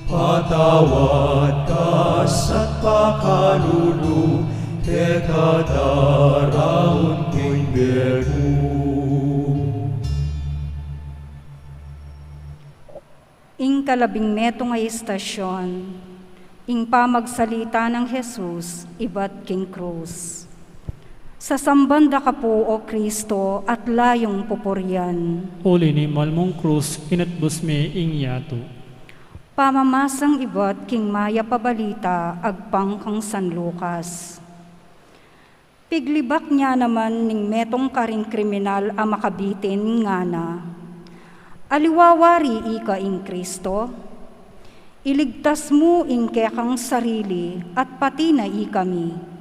Patawad ka sa pakalulu, keka daraun ku ing bie ku. Ing kalabing metung a istasyon, ing pamagsalita nang Jesus ibat king krus. Sasamban da ka pu, O Kristo, at layung pupurian. Uli ning mal mung krus, inatbus me ing yatu. Pamamasang ibat king Mayap a Balita agpang kang San Lucas. Piglibak ne naman ning metung karing kriminal a makabitin, ngana, "Aliwa wari ika ing Kristo? Iligtas mu ing kekang sarili at pati na ikami."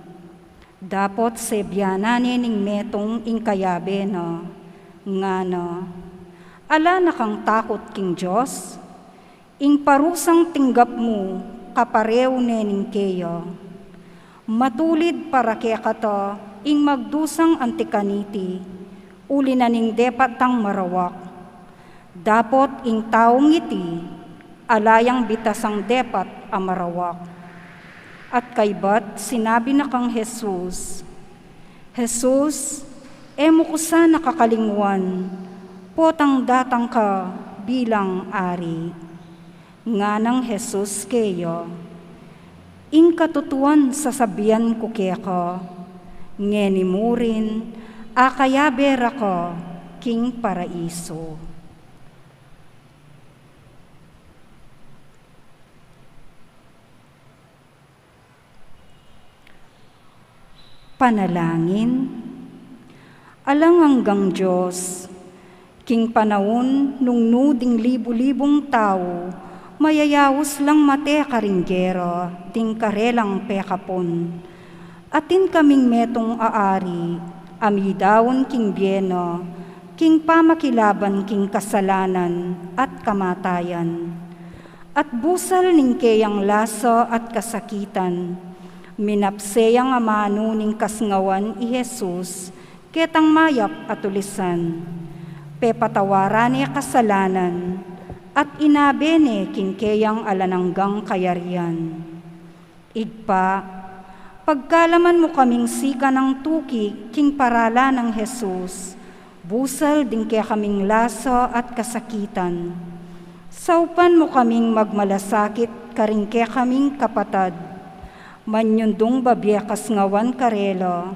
Dapot sebianan ne ning metung ing kayabe na, ngana, "Ala na kang takut king Dios? Ing parusang tinggap mu, kapareu ne ning keya. Matulid para kekata ing magdusang anti kaniti, uli na ning depat tang marawak. Dapot ing taung iti, ala yang bitasang depat a marawak." At kaybat sinabi na kang Jesus, "Jesus, e mu ku sana kakalingwan, potang datang ka bilang Ari." Nganang Jesus keya, "Ing katutuan sasabian ku keka, ngeni murin, akayabe ra ka king paraiso." Panalangin. Alang anggang Dios, king panaun nung nu ding libu-libung tau mayayaus lang mate karing gera ding karelang pekapun, atin kaming metung a Ari a midaun king bie na king pamakilaban king kasalanan at kamatayan. At busal ning keyang lasa at kasakitan, minapse yang amanu ning kasngawan i Jesus ketang mayap a tulisan, pepatawaran ne kasalanan, at inabe ne king keyang alang anggang kayarian. Ibpa, pagkalaman mu kaming sikan nang tuki king paralan nang Jesus, busal ding kekaming lasa at kasakitan. Saupan mu kaming magmalasakit karing kekaming kapatad, manyundung babie kasngawan karela,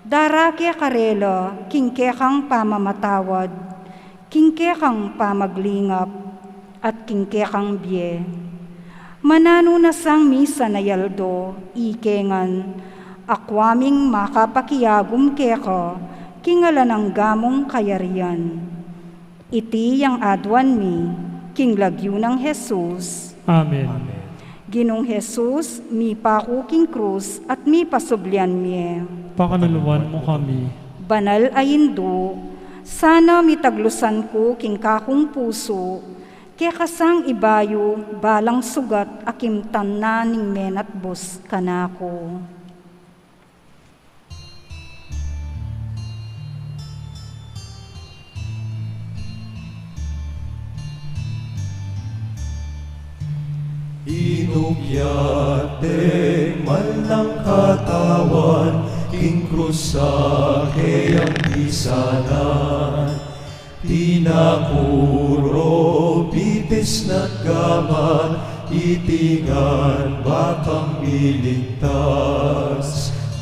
dara ke karela king kekang pamamatawad, king kekang pamaglingap, at king kekang bie. Mananu na sang misan a aldo, ike ngan, akwa ming makapakiagum keka king alang angga mung kayarian. Iti yang aduan mi king lagyu nang Jesus. Amen. Ginung Jesus, mipaku king krus at mipasublian mie. Pakaluluan mu kami. Banal a Indu, sana mitaglusan ku king kakung pusu keka sang ibayu balang sugat a kimtan na ning menatbus kanaku. Inugyat deng mal nang Katawan king krus a keyang pisanan. Tinakuro, bitis na't gamat, iti ngan ba kang miligtas.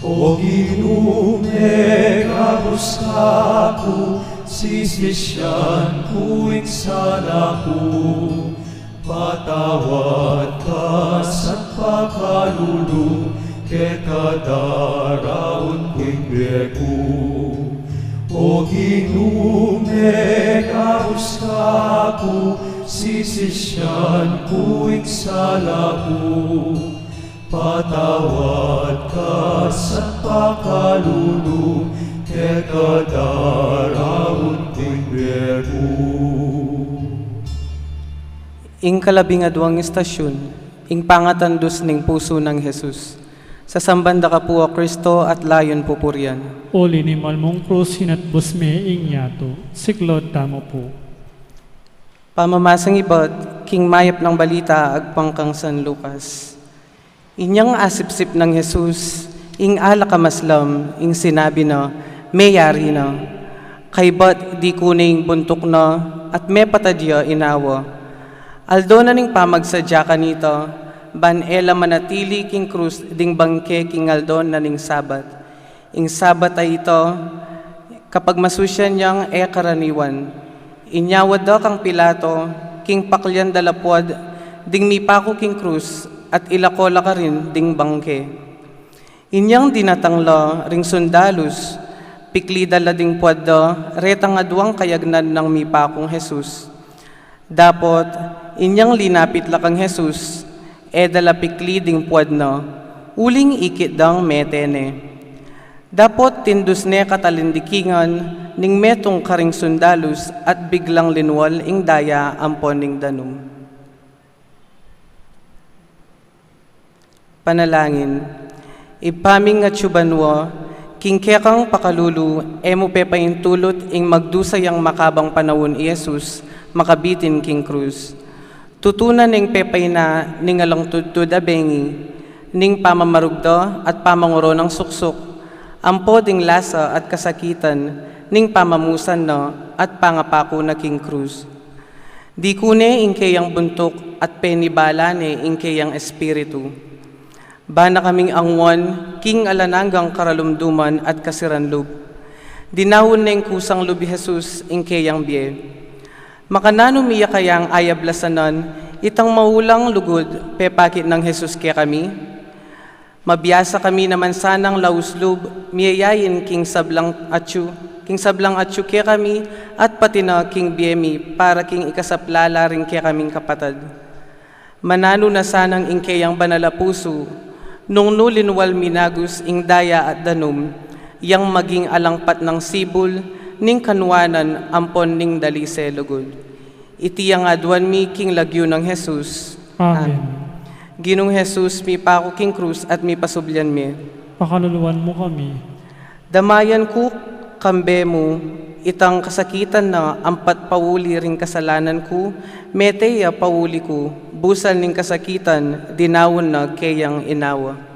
O Ginu, megarus ka ku, sisisian ku ing sala ku. Patawad ka sa pakalulu, keka daraun ku ing bie ku. O Ginu, megarus ka ku, sisisian ku ing sala ku. Patawad ka sa pakalulu, keka daraun ku ing bie ku. Ing kalabing aduang istasyun, ing pangatandus ning pusu nang Jesus. Sasamban da ka pu, O Kristo, at layun pupurian. Uli ning mal mung krus, hinatbus me ing yatu. Siklaud tamu pu. Pamamasang ibat king mayap nang balita agpang kang San Lucas. Inyang asipsip nang Jesus ing alak a maslam, ing sinabi na, "Meyari na." Kaybat dikune ing buntuk na, at mepatad ya inawa. Aldo na ning pamagsadya kanita, ban e la manatili king krus ding bangke king aldo na ning Sabat. Ing Sabat a ita, kapagmasusyan yang e karaniwan, inyawad da kang Pilato, king paklian da la puad ding mipaku king krus, at ilako la karin ding bangke. Inyang dinatang la ring sundalus, pikli da la ding puad da retang aduang kayagnan nang mipakung Jesus. Dapot, inyang linapit la kang Jesus, e da la pikli ding puad na, uling ikit dang mete ne. Dapot tindus ne katalindikingan ning metung karing sundalus at biglang linwal ing daya ampon ning danum. Panalangin. Ibpa ming atsu banua, king kekang pakalulu, e mu pepaintulut ing magdusa yang makabang panaun i Jesus, makabitin king krus. Tutunan neng pepaina ning alang tudtud a bengi, ning pamamarugda at pamangoro nang suksuk, ampo ding lasa at kasakitan, ning pamamusan na at pangapaku na king krus. Dikune ing keyang buntuk at penibala ne ing keyang espiritu. Ba na kaming angwan king alang anggang karalumduman at kasiran lub. Dinaun neng kusang lub i Jesus ing keyang bie. Makananu mi ya kayang ayablasanan itang maulang lugud pepakit nang Jesus kekami? Mabiasa kami naman sanang laus lub, miyayain king sablang atsu, king sablang atsu kekami, at pati na king bie mi para king ikasaplala ring kekaming kapatad. Mananu na sanang ing keyang banal a pusu, nung nu linwal minagus ing daya at danum, yang maging alang patnang sibul ning kanuanan ampon ning dalise lugud. Iti yang aduan mi king lagyu nang Jesus. Amen. Ginung Jesus, mipaku king krus at mipasublian mi. Pakaluluan mu kami. Damayan ku, kambe mu, itang kasakitan na ampat pauli ring kasalanan ku, mete ya pauli ku, busal ning kasakitan, dinaun na keyang inawa.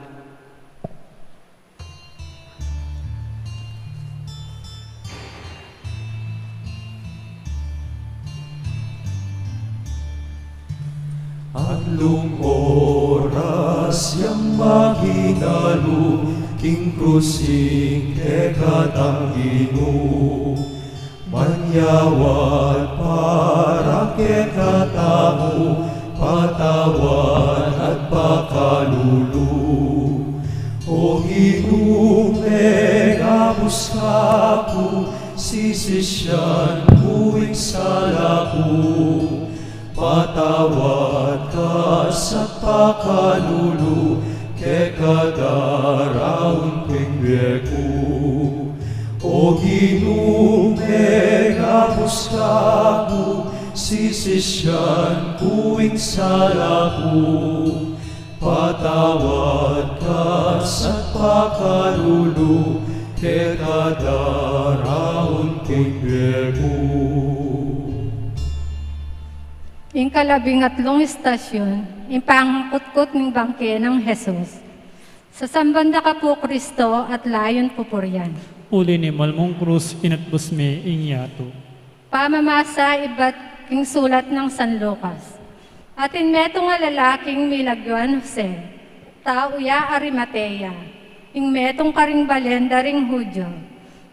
Atlung oras yang maginalu king krus ing kekatang Ginu. Manyawad para kekatamu, patawad at pakalulu. O Ginu, mengabus ka ku, sisisian ku ing sala ku. Patawad ka sa pakalulu, kekadaraun ku ing bie ku. O Ginu, mengabus ka ku, sisisian ku ing sala ku. Patawad ka sa pakalulu, kekadaraun ku ing bie ku. Ing kalabing atlung istasyun, ing pangkutkut ning bangke nang Jesus. Sasamban da ka pu, Kristo, at layun pupurian. Uli ning malmung krus, inatbus me ing yatu. Pamamasa ibat king sulat nang San Lucas. Atin metung a lalaking milagyuan Jose, tau ya Arimatea, ing metung karing balen da ring Judio.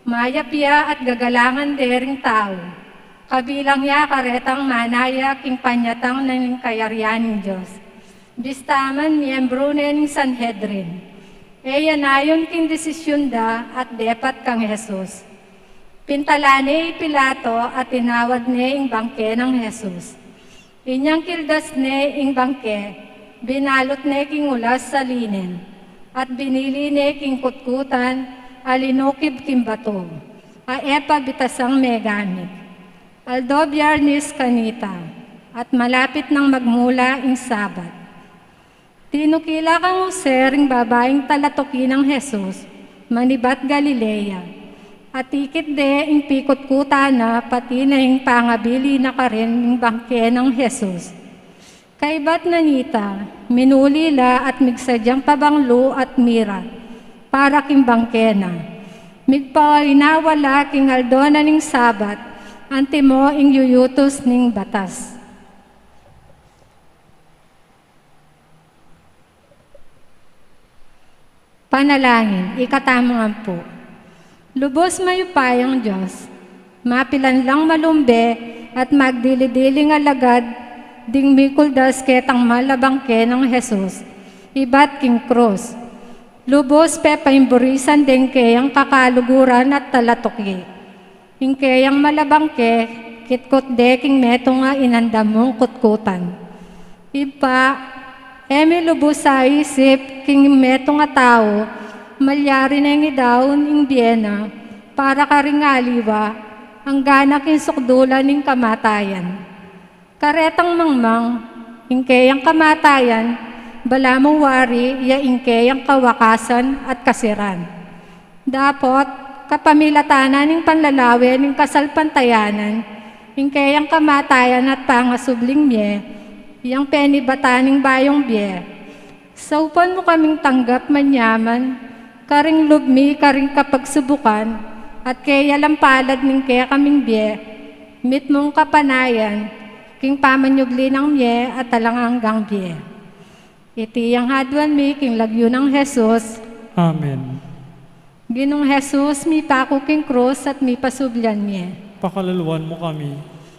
Mayap ya at gagalangan de ring tau. Kabilang ya karetang manaya king panyatang na ning kayarian ning Dios. Bista man miyembru ne ning Sanhedrin. E ya nayun king desisyun da at depat kang Jesus. Pintalan ne i Pilato at tinawad ne ing bangke nang Jesus. Inyang kildas ne ing bangke, binalut ne king ulas a linen, at binili ne king kutkutan a linukib king batu, a e pa bitasang megamit. Aldo Biyernes kanita, at malapit nang magmula ing Sabat. Tinukila kang Jose ring babaing talatuki nang Jesus, manibat Galilea. Atikit de ing pikutkutan na pati na ing pangabili na karin ning bangke nang Jesus. Kaybat na nita, minuli la at migsadyang pabanglu at mira para king bangke na. Migpainawa la king aldo na ning Sabat, antimo ing yuyutus ning batas. Panalangin, ikatamung ampu. Lubus mayupayang Dios, mapilan lang malumbe at magdili-diling alagad ding mikuldas ketang mal a bangke nang Jesus, ibat king krus. Lubus pepaimburisan deng keyang kakaluguran at talatuki. Ing keyang mal a bangke, kitkut de king metung a inandam mung kutkutan. Ibpa, e mi lubus aisip king metung a tau, malyari neng idaun ing bie na para karing aliwa, anggana king sukdulan ning kamatayan. Karetang mangmang, ing keyang kamatayan, balamu wari ya ing keyang kawakasan at kasiran. Dapot, kapamilatan na ning panlalawe ning kasalpantayanan, ing keyang kamatayan at pangasubling mie, yang penibatan ning bayung bie. Saupan mu kaming tanggap manyaman, karing lub mi karing kapagsubukan, at keya lang palad ning kekaming bie, mitmung kapanayan, king pamanyubli nang mie at alang anggang bie. Iti yang haduan mi king lagyu nang Jesus. Amen. Ginung Jesus, mipaku king krus at mipasublian mie. Pakaluluan mu kami.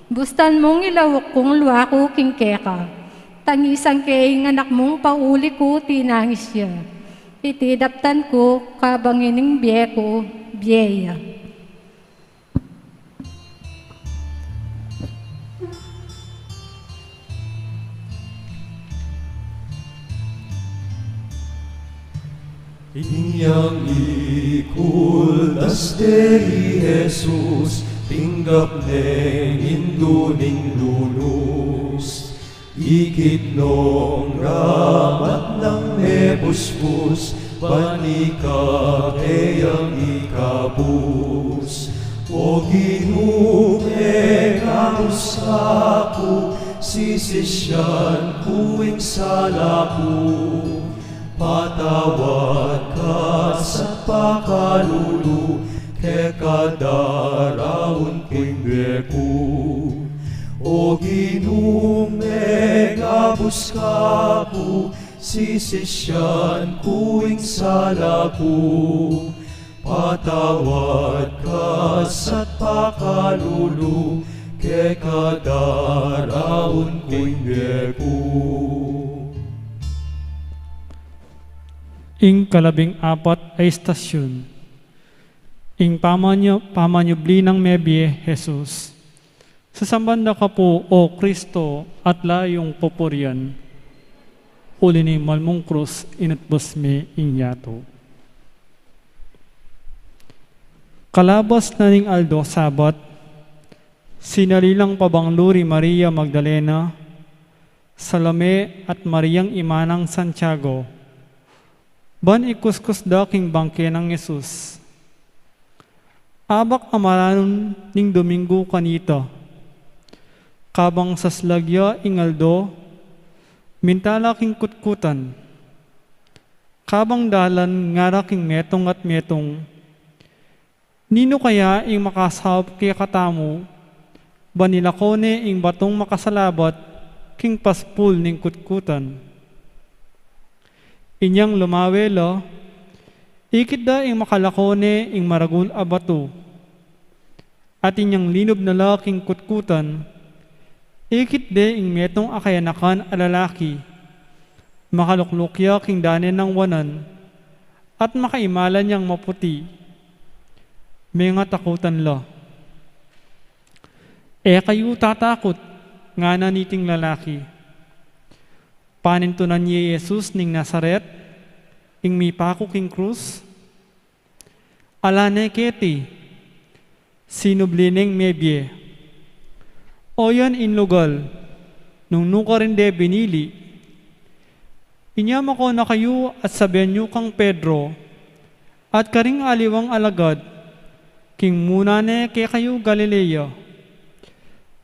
Bustan mung ilauk kung lua ku king keka. Tangisan ke ing anak mung pauli ku tinangis ya. Iti daptan ku kabang ining bie ku, bie ya. Inyang ikuldas de i Jesus, tinggap ne ing indu ning lunus. Ikit nong gamat nang mebusbus, ban ika keyang ikabus. O Ginu, mengabus ka pu, sisisian ku ing sala ku. Patawad ka sa pakalulu, keka daraun ku ing bie ku. O Ginu, mengabus ka pu, sisisian ku ing sala ku. Patawad ka sa pakalulu, keka daraun ku ing bie ku. Ing kalabing apat a istasyun. Ing pamanyu-, pamanyubli nang mebie Jesus. Sasamban da ka pu, O Kristo, at la yung pupurian. Uli ning malmung krus, inutbus me ing yatu. Kalabas na ning aldo Sabat, sinali lang pabanglu ri Maria Magdalena, Salome at Mariang ima nang Santiago, ban ikuskus da king bangke nang Jesus. Abak a maranun ning Domingu kanita, kabang saslag ya ing aldo, minta la king kutkutan. Kabang dalan ngara king metung at metung, Ninu kaya ing makasaup kekatamu, ban ilako ne ing batung makasalabat king pasbul ning kutkutan? Inyang lumawe la, ikit da ing makalako ne ing maragul a batu. At inyang linub na la king kutkutan, ikit de ing metung a kayanakan a lalaki. Makalukluk ya king dane nang wanan, at makaimalan yang maputi. Mengatakutan la. "E kayu tatakut," ngana niting lalaki. Panintunan ye Jesus ning Nazaret, ing mipaku king krus. Ala ne keti, sinubli neng mebie. Oyan ing lugal nung nu karin de binili. Inya mako na kayu at sabian yu kang Pedro at karing aliwang alagad, king muna ne kekayu Galilea.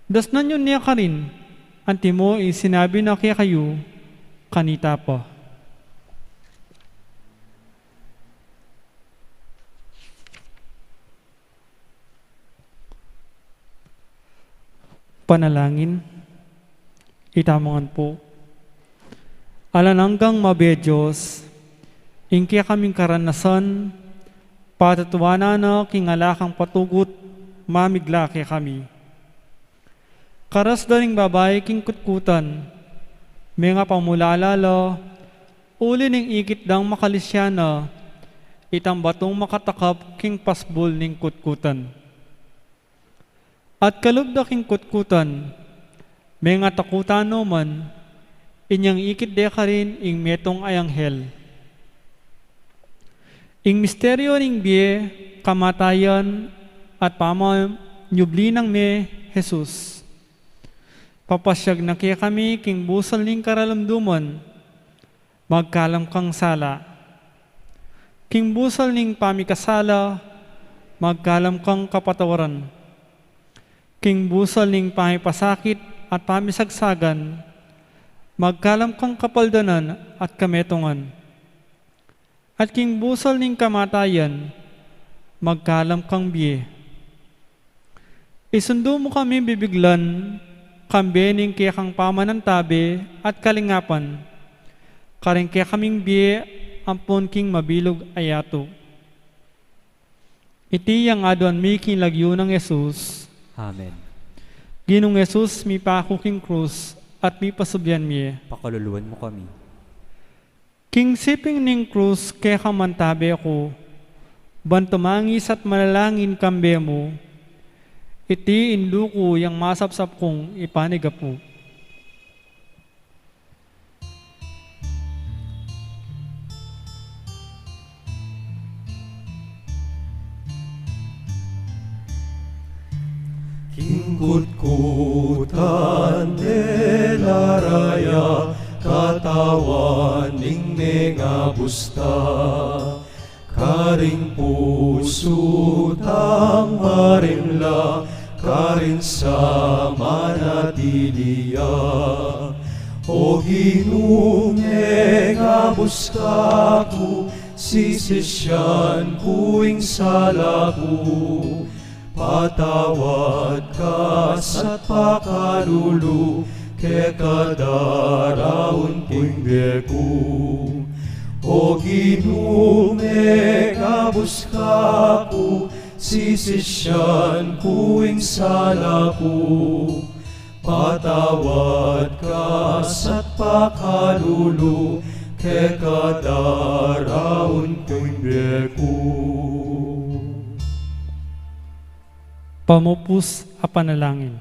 Dasnan yu ne karin, antimo ing sinabi na kekayu kanita pa. Panalangin. Itamu ngan pu. Alang anggang mabie Dios, ing kekaming karanasan, patutuanan na king ala kang patugut, mamigla kekami. Karas da ring babai king kutkutan, mengapamulala la, uli ning ikit dang makalisyana, itang batung makatakap king pasbul ning kutkutan. At kalub da king kutkutan, mengatakutan no man, inyang ikit de karin ing metung a anghel. Ing misteryo ning bie, kamatayan, at pamanyubli nang mie Jesus, papasyag na kekami king busal ning karalumduman, magkalam kang sala. King busal ning pamikasala, magkalam kang kapatawaran. King busal ning pamipasakit at pamisagsagan, magkalam kang kapaldanan at kametungan. At king busal ning kamatayan, magkalam kang bie. Isundu mu kami bibiglan, kambe ning kekang pamanantabe at kalingapan, karing kekaming bie ampon king mabilug a yatu. Iti yang aduan mi king lagyu nang Jesus. Amen. Ginung Jesus, mipaku king krus at mipasubyan mie. Pakaluluan mu kami. King siping ning krus keka mantabe ku, ban tumangis at manalangin kambe mu, iti indu ku yang masapsap kung ipanigapu. King kutkutan de la raya, katawan ning mengabus da. Karing pusu tang marimla, karin sa manatili ya. O Ginu, mengabus ka ku, sisisian ku ing sala ku. Patawad ka sa pakalulu, keka daraun ku ing bie ku. O Ginu, mengabus ka ku, sisisian ku ing sala ku. Patawad ka sa pakalulu, keka daraun ku ing bie ku. Pamupus a panalangin.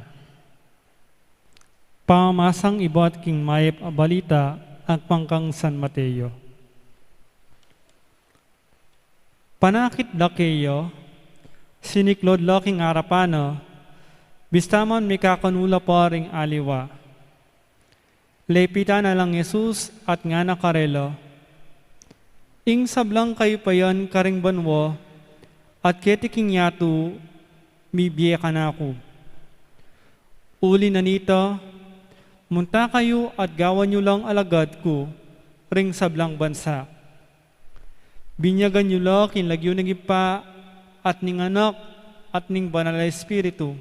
Pamamasang ibat king Mayap a Balita agpang kang San Mateo. Panakit da keya, siniklaud la king arapan na, bista man mikakanu la pa ring aliwa. Lepitan na lang Jesus at ngana karela, "Ing sablang kayupayan karing banua at keti king yatu, mibie kanaku. Uli na nita, munta kayu at gawan yu lang alagad ku ring sablang bansa. Binyagan yu la king lagyu ning Ibpa, at ning Anak, at ning Banal a Espiritu.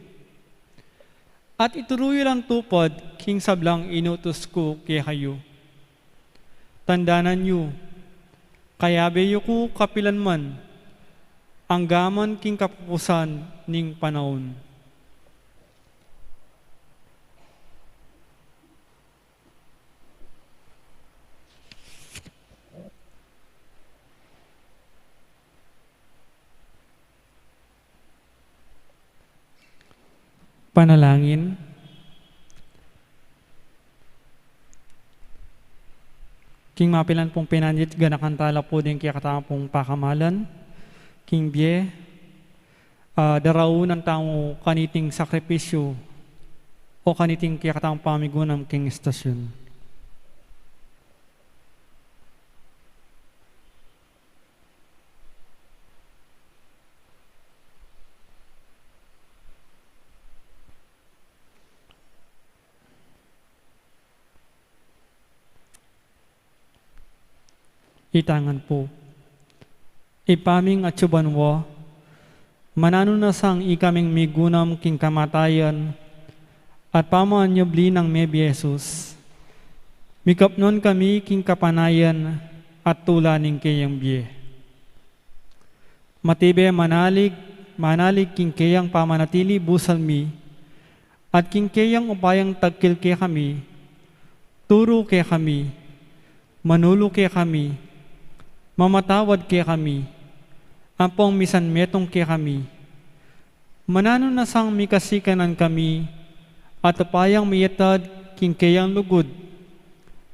At ituru yu lang tupad king sablang inutus ku kekayu. Tandanan yu, kayabe yu ku kapilan man, angga man king kapupusan ning panaun." Panalangin. King mapilan pung penandit, ganakan tala pu ding kekatamung pakamalan king bie, ah, daraunan tamu kaniting sakripisyu o kaniting kekatamung pamigunam king estasyun. Itangan pu. Ibpa ming atsu banua, mananu na sang ikaming migunam king kamatayan at pamanyubli nang mebie Jesus, mikapnan kami king kapanayan at tula ning keyang bie. Matibe manalig, manalig king keyang pamanatili busal mi, at king keyang upayang tagkil kekami, turu kekami, manulu kekami, mamatawad kekami, ampong misan metung kekami. Mananu na sang mikasikanan kami, at upayang miyatad king keyang lugud,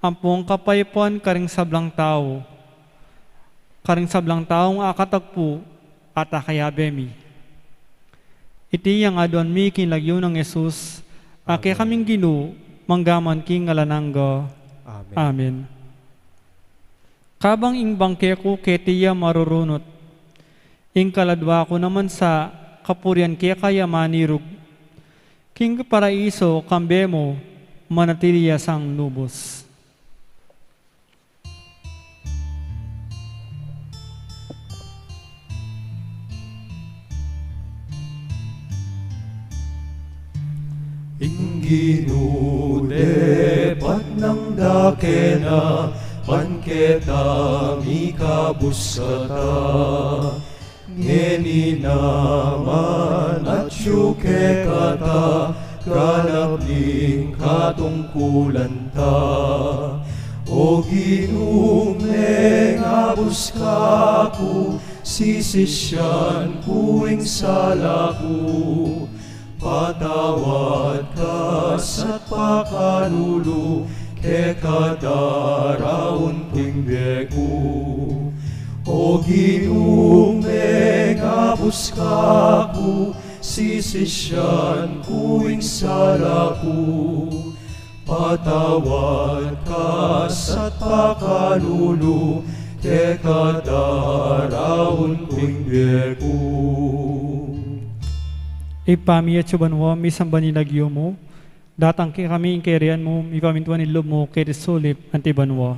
ampong kapayapan karing sablang tau, karing sablang taung akatagpu at akayabe mi. Iti yang aduan mi king lagyu nang Jesus, a kekaming Ginu, mangga man king alang angga. Amen. Amen. Kabang ing bangke ku keti ya marurunut, ing kaladua ku naman sa kapurian keka ya manirug, king paraiso kambe mu manatili ya sang lubus. Ing Ginu depat nang dake na, ban keta mikabus kata. Ngeni naman atyu kekata, ganap ning katungkulan ta. O Ginu, mengabus ka ku, sisisian ku ing sala ku. Patawad ka sa pakalulu, keka daraun ku ing bie ku. O Ginu, mengabus ka ku, Sisian ku ing sala ku, patawad ka sa pakalulu, keka daraun ku ing bie ku. Ibpa mi, atsu ka banua, misamban ya ing lagyu mu, datang kekami ing kayarian mu, mipamintuan ing lub mu keti sulip anti banua.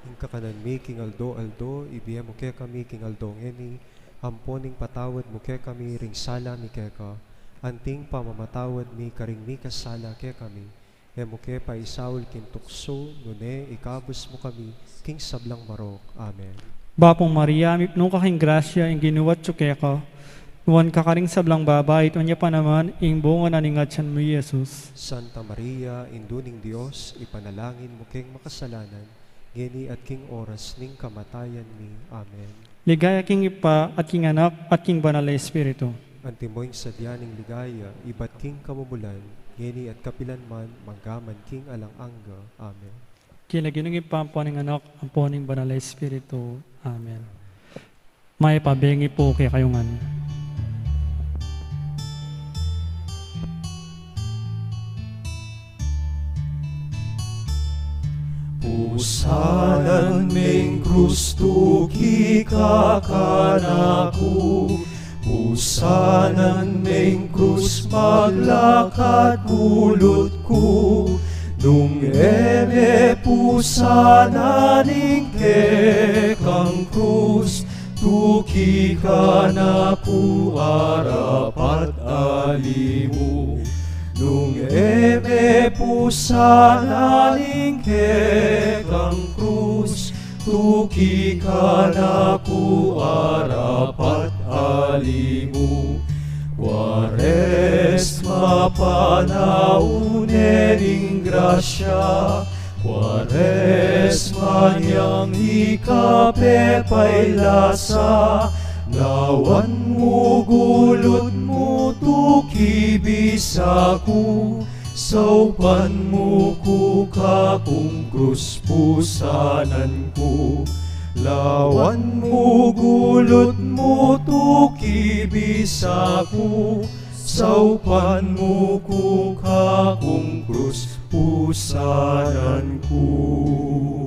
Ing kakanan mi king aldo-aldo, ibie mu kekami king aldo ngeni, ampon ing patawad mu kekami ring sala mi keka, anti ing pamamatawad mi karing mikasala kekami. E mu ke paisaul king tuksu, nune ikabus mu kami king sablang marok. Amen. Bapu Maria, mipnu ka king grasya, ing Ginu atsu keka, nuan ka karing sablang babai, at nuan ya pa naman ing bunga na ning atian mu, i Jesus. Santa Maria, Indu ning Dios, ipanalangin mu keng makasalanan, ngeni at king oras ning kamatayan mi. Amen. Ligaya king Ibpa, at king Anak, at king Banal a Espiritu. Antimo ing sadya ning ligaya, ibat king kamumulan, ngeni at kapilan man, manggaman king alang angga. Amen. King lagyu ning Ibpa, ampo ning Anak, ampo ning Banal a Espiritu. Amen. Mayap a bengi pu kekayu ngan. Pusanan me ing krus, tuki ka kanaku. Pusanan me ing krus, maglakad gulut ku. Nung e me pusanan ing kekang krus, tuki kanaku arapat alimu. Nung e me pusanan ing kekang krus, tuki kanaku arapat alimu. Kuaresma, panaun ne ning grasya, Kuaresma, yang ikapepailas a, lawan mu gulut mu, tuki bisa ku, saupan mu ku kakung krus, pusanan ku. Lawan mu gulut mu, tuki bisa ku, saupan mu ku kakung krus, pusanan ku.